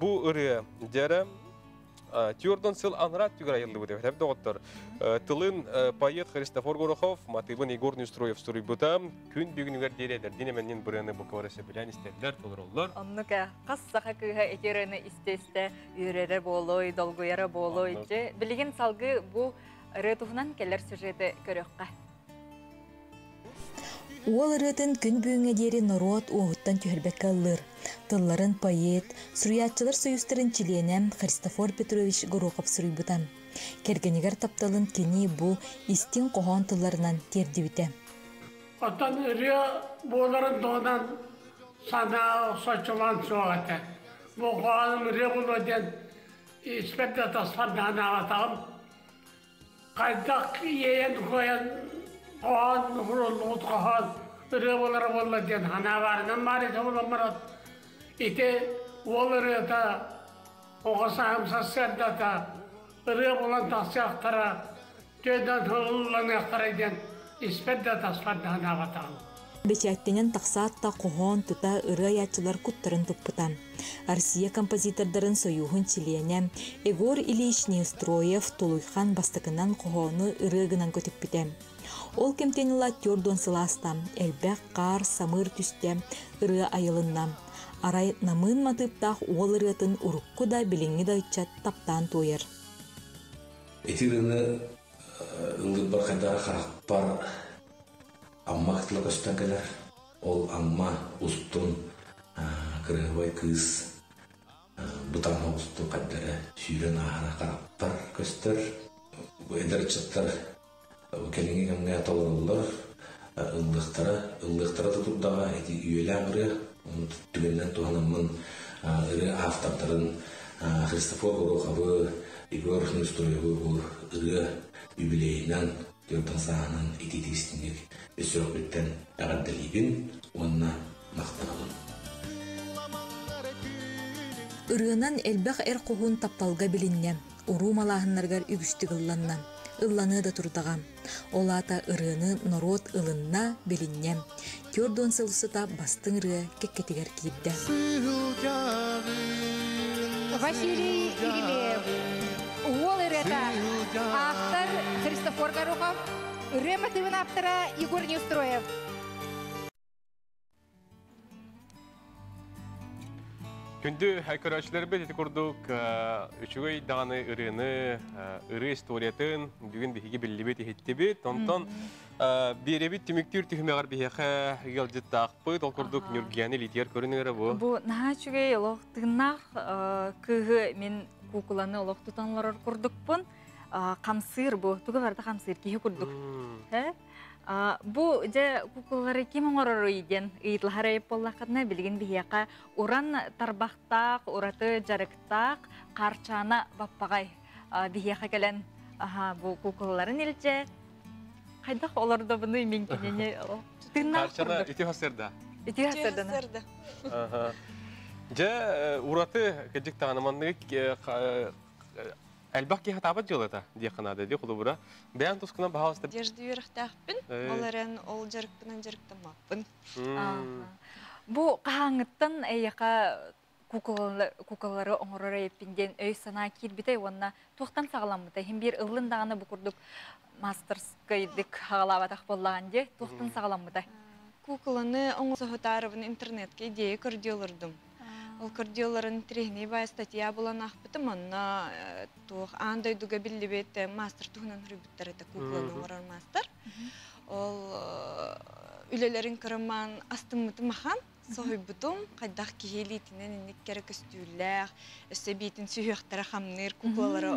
Бу ырыа дьэрэ Тюрдон сыл анараа өттүгэр айыллыбыт эбит доҕоттор. Тылын поэт Христофор Горохов, матыбын Егор Неустроев суруйбута. Күн бүгүнүгэр диэри эдэрдиин эмэннин бырыаны бу кыбары сөбүлээн истэллэр, толороллор. Оннук хас саха кыыһа ити ырыаны истэ-истэ үөрэрэ буолуой, долгуйара буолуой. Дьэ, билигин салгыы бу ырыа туһунан кэлэр сюжеты көрүөххэ. Уол ырыатын күн бүгүҥҥэ диэри норуот уоһуттан түһэрбэккэ ыллыыр. Тылларын поэт, суруйааччылар союзтарын чилиэнэ Христофор Петрович Горохов суруйбута. Кэргэнигэр тапталын кини бу истиҥ хоһоон тылларынан тиэрдибитэ. Оттон ырыа буоларын туһунан санаа соччолоон суох этэ. Бу хоһооном ырыа буолуо диэн испэр да таспар да санаабатаҕым. Хайдах иэйэн-куойан хоһоон уһуруллубут хоһоон ырыа буолара буолла диэн санаа баарынан баар этэ буолан ити уол ырыата оҕо сааһым сарсыардата ырыа буолан тахсыахтара түөдэн ылланыахтара диэн испэр да таспар да санаабатаҕым. Бэчээттэнэн тахсаат да хоһоон тута ырыа айааччылар куттарын туппута. Россия композитордарын сойууһун чилиэнэ Егор Ильич Неустроев Тулуйхан бастакынан хоһоону ырыа гынан көтүппүтэ. Ол кэмтэн ыла 40 сыл ааста, элбэх хаар, самыыр түстэ, ырыа айылынна. Арай намыын матыыптаах уол ырыатын урукку да, билиҥҥи да ыччат таптаан туойар. Ити ырыаны ыллыырбар хайдах харахпар Амма кытыла көстөн кэлэр. Ол Амма устун кырыһыбай кыыс бытаана устун хайдара сүүрэн ааһара харахпар көстөр. Бу эдэр ыччаттар кэлиҥҥи кэмҥэ толороллор, ыллыахтара, ыллыахтара да турдаҕа ити үйэлээх ырыа. Ону түгэнинэн туһанаммын ырыа автордарын Христофор Гороховы, Егор Неустроевы бу ырыа юбилейынан Түөртэн сааһынан итиитик-истиҥник өссө эҕэрдэлиибин уонна махтанабын. Ырыанан элбэх эр хоһуун тапталга билиннэ, уруу малааһыннарыгар үгүстүк ылланна, ылланыа да турдаҕа. Ол аата ырыаны норуот ылынна, билиннэ. 40 сыл устата бастыҥ ырыа кэккэтигэр киирдэ. Василий Еремеев, Уол ырыата, автор Христофор Горохов, ырыа мотивын автора Егор Неустроев. Күндү көрөөччүлэрбит ити курдук үчүгэй даҕаны ырыаны, ырыа историятын бүгүн биһиги биллибит, иһиттибит. Онтон биэрэбит түмүктүүр түһүмэҕэр биһиэхэ ыалдьыттаахпыт. Ол курдук Ньургияны илиитигэр көрүнүгэрэ бу. Бу наһаа үчүгэй олох тыыннаах кыыһы мин куукуланы олох тутан олорор курдукпун. Хамсыыр бу, тугу барыта хамсыыр киһи курдук. Бу дьэ куукулалары ким оҥороруй диэн ыйыталаһар айып буоллаххытына, билигин биһиэхэ уран тарбахтаах, ураты дьарыктаах Хаарчаана Баппаҕай биһиэхэ кэлэн бу куукулаларын илдьэ хайдах олордобунуй мин кинини тыыннаах Хаарчана ити хасырда. Ити хасырдана. Дьэ ураты кыдьык даҕаны маннык элбэх киһи хатаабат дьыалата диэххэ наада дии холобура. Бэйэҥ тускунан баһаалыста. Одежда үөрэхтээхпин, ол эрэн ол дьарыкпынан дьарыктаммаппын. Бу хаһааҥҥыттан эйиэхэ куукулалары оҥорор эйиппин диэн өй-санаа киирбитэй уонна туохтан саҕаламмытай? Иһин биир ыллын даҕаны бу курдук мастерскайдык хаҕалаабатах буоллаҕын дии, туохтан саҕаламмытай? Куукуланы оҥосоһутаарыбын интернетке идея көрдүү олордум. Ол көрдүөлларын тириһинэй баай статья булан аахпытым, онно туох аан дойдуга биллибит мастер туһунан суруйбуттар этэ, куукуланы оҥорор мастер. Ол үлэлэрин кырымаан астыммытым ахан, соһуйбутум, хайдах киһи илиитинэн инник кэрэ көстүүлээх, өссө биитин сүһүөхтэрэ хамныыр куукулалары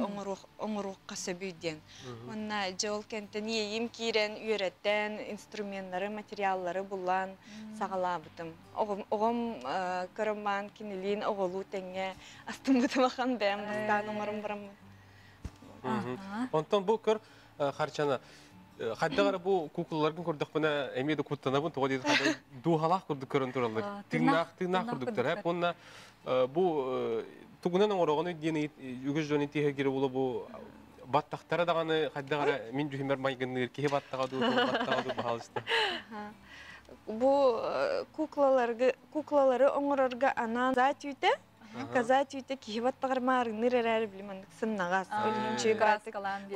оҥоруохха сөбүй диэн. Уонна дьэ ол кэнтэн иэйим киирэн, үөрэтэн, инструменнары, материаллары булан саҕалаабытым. Оҕом көрөммаан кинилиин оҕолуу тэҥҥэ астыммытым ахан бэйэм бастаан оҥорон бараммын. Онтон бу көр Харчана хайдах эрэ бу куукулаларгын көрдөхпүнэ эмиэ да куттанабын тоҕо диэтэ дууһалаах курдук көрөн тураллар тыыннаах тыыннаах курдуктар эп уонна бу тугунан оҥороҕунуй диэн үгүс дьон итиһэ була бу баттахтара даҕаны хайдах эрэ мин дьүһүмэр майгынныыр киһи баттаҕа дуу баттаҕа дуу баһаалыста. Бу куклаларгы куклалары оҥорорго анаан коза түүтэ коза түүтэ киһи баттаҕар маарыҥныыр эрээри били маннык сымнаҕас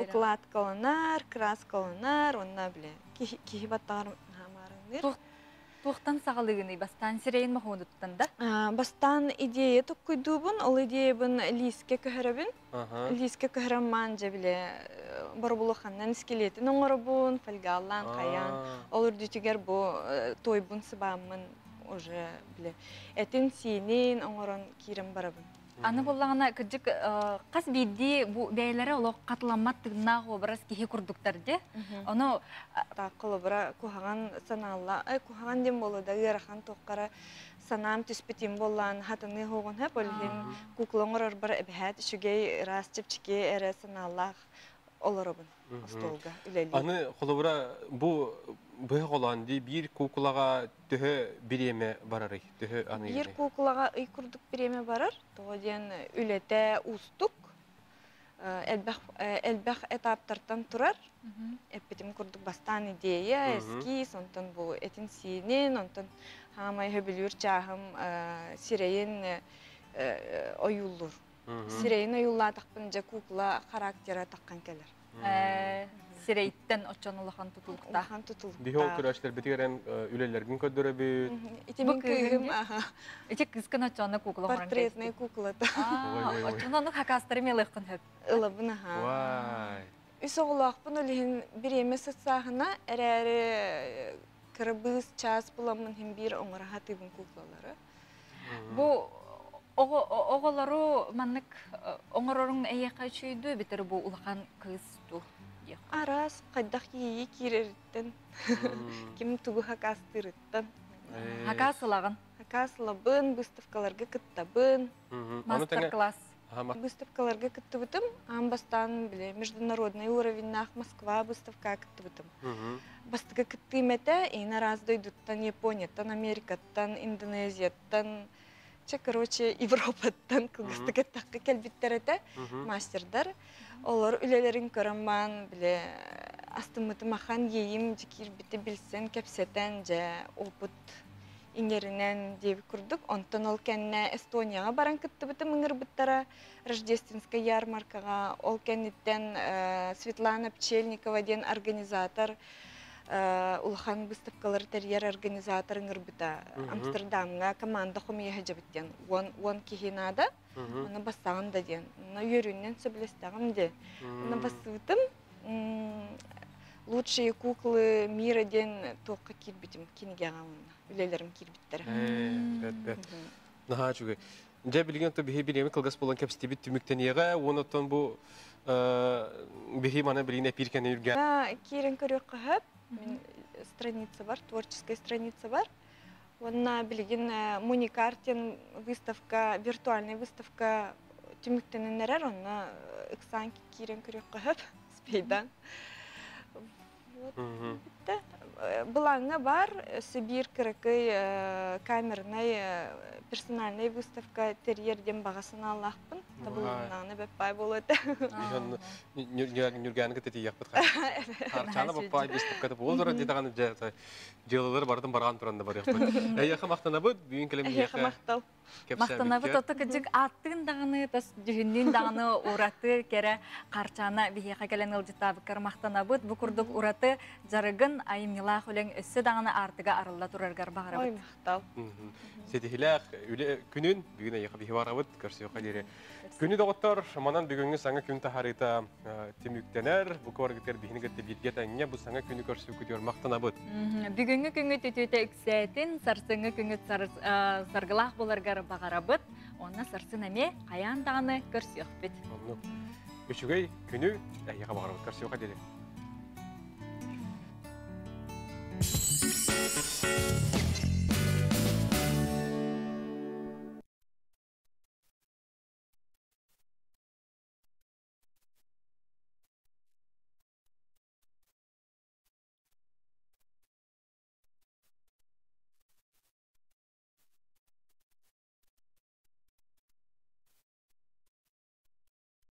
укладкаланар краскаланар уонна били киһи баттаҕар маарыҥныыр. Туохтан саҕалыыгыный бастаан сирэйин моһуонуттан да? Бастаан идея токкуйдуубун, ол идеябын лиискэ көһөрөбүн. Лиискэ көһөрөн маан дьэ били боробулуханнан скелетин оҥоробун, фольгаллаан хайаан. Ол үрдүтүгэр бу туойбун сыбааммын уже били этин-сиинин оҥорон киирэн барабын. Аны буоллаҕына, кырдьык, хас биирдии бу бэйэлэрэ олох хатыламмат тыыннаах образ киһи курдуктар дии. Ону Холобура, куһаҕан санаалла, куһаҕан диэн буолуо да, ыарахан туоххара санаам түспүтүм буоллаан хатыныы хоҕун хөп, ол иһин кукла оҥорорбор эбэһээт үчүгэй, ыраас, чэпчэки эрэ санаалаах олоробун остуолга үлэлиир. Аны холобура бу быһа холоон дии биир куукулаҕа төһө бириэмэ барарый? Төһө аныгый? Биир куукулаҕа ый курдук бириэмэ барар. Тоҕо диэн үлэтэ уустук. Элбэх элбэх этаптартан турар. Эппитим курдук бастаан идея, эскиз, онтон бу этин-сиинин, онтон хаамай хөбүлүүр чааһым сирэйин ойууллуур. Сирэйин ойууллаатахпын дьэ кукла характера таххан кэлэр. Сирэйттэн оччон улахан тутулуктаах. Улахан тутулуктаах. Биһи ол көрөөччүлэрбитигэр эн үлэлэргин көрдөрөбүт. Ити мин кыыһым. Ити кыыскын оччоно кукла оҥорон Портретная куклата. Оччоно ону хакастары мелыаххын хөп. Ылабын аха. Вай. Үс оҕолоохпун ол иһин бириэмэ сытсааһына эрээри кыра быыс чаас буламмын иһин биир оҥоро сатыыбын куклалары. Бу оҕолору маннык оҥороруҥ эйиэхэ үчүйдүү битэр бу улахан кыыс дуу диэх. Араас хайдах иэйии киирэриттэн, ким тугу хакаастыырыттан. Хакаас ылаҕын. Хакаас ылабын, выставкаларга кыттабын. Мастер-класс. Выставкаларга кыттыбытым. Аан бастаан били международный уровеннаах Москва выставкаҕа кыттыбытым. Бастакы кыттыым этэ, иин араас дойдуттан, Японияттан, Америкаттан, Индонезияттан, чэ, короче, Европаттан кылгастык эттэххэ кэлбиттэр этэ мастердар. Олор үлэлэрин көрөн баан, били астыммытым ахан, иэйим киирбити билсэн, кэпсэтэн, дьэ, опыт иҥэринэн диэбит курдук. Онтон ол кэннэ Эстонияҕа баран кыттыбытым ыҥырбыттара Рождественскай ярмаркаҕа. Ол кэнниттэн Светлана Пчельникова диэн организатор улахан выставкалары тэрийэр организатор ыҥырбыта. Амстердамҥа команда хомуйа сылдьабыт диэн 10 киһи наада. Оны бассаҕын да диэн. Онно үөрүүнэн сөбүлэстэҕим диэн. Онно бассыбытым. Лучшие куклы мира диэн туохха киирбитим кинигэҕэ уонна үлэлэрим киирбиттэрэ. Бэт бэт. Наһаа үчүгэй. Дьэ билигин то биһи бириэмэ кылгас буолан кэпсэтибит түмүктэниэҕэ уонна оттон бу биһи мана билигин эпиир кэннэ үргэ. Киирэн көрүөххэ сөп. Мин страница бар, творческая страница бар. Уонна билигин Муникар диэн выставка, виртуальная выставка түмүктэнэн эрэр, онно ыксаан киирэн көрүөххэ сөп. Спейдан. Вот. Былааҥҥа бар Сибиир кыракый камернай персональный выставка тэрийэр диэн баҕа санаалаахпын. Табылыннаҕына бэппай буолуо этэ. Нүргээн кытта тиийэхпит Харчаана баппай выставката буолар диэтэҕин дьэ дьыалалар барытын бараан туран да барыахпыт. Эйиэхэ махтанабыт, бүгүн кэлэн Эйиэхэ махтал. Махтанабыт ото кыдьык ааттыын даҕаны, тас дьүһүннүүн даҕаны ураты кэрэ Харчаана биһиэхэ кэлэн ыалдьыттаабыккар махтанабыт. Бу курдук ураты дьарыгын, айымньылаах үлэҥ өссө даҕаны аартыга арылла тураргар баҕарабыт. Ой, махтал. Ситиһилээх үлэ күнүн бүгүн эйиэхэ биһи барабыт, көрсүөххэ диэри. Күнү доҕоттор, манан бүгүҥҥү саҥа күн таһаарыыта түмүктэнэр. Бу куоргытыгар биһини кытта бииргэ тэҥҥэ бу саҥа күнү көрсүбүккүтүгэр махтанабыт. Бүгүҥҥү күҥҥү түтүтэ үксээтин, сарсыҥҥы күҥҥүт саргылаах буоларгар баҕарабыт. Онно сарсын эмиэ хайаан даҕаны көрсүөхпүт. Оннук. Үчүгэй күнү эһиэхэ баҕарабыт. Көрсүөххэ диэри.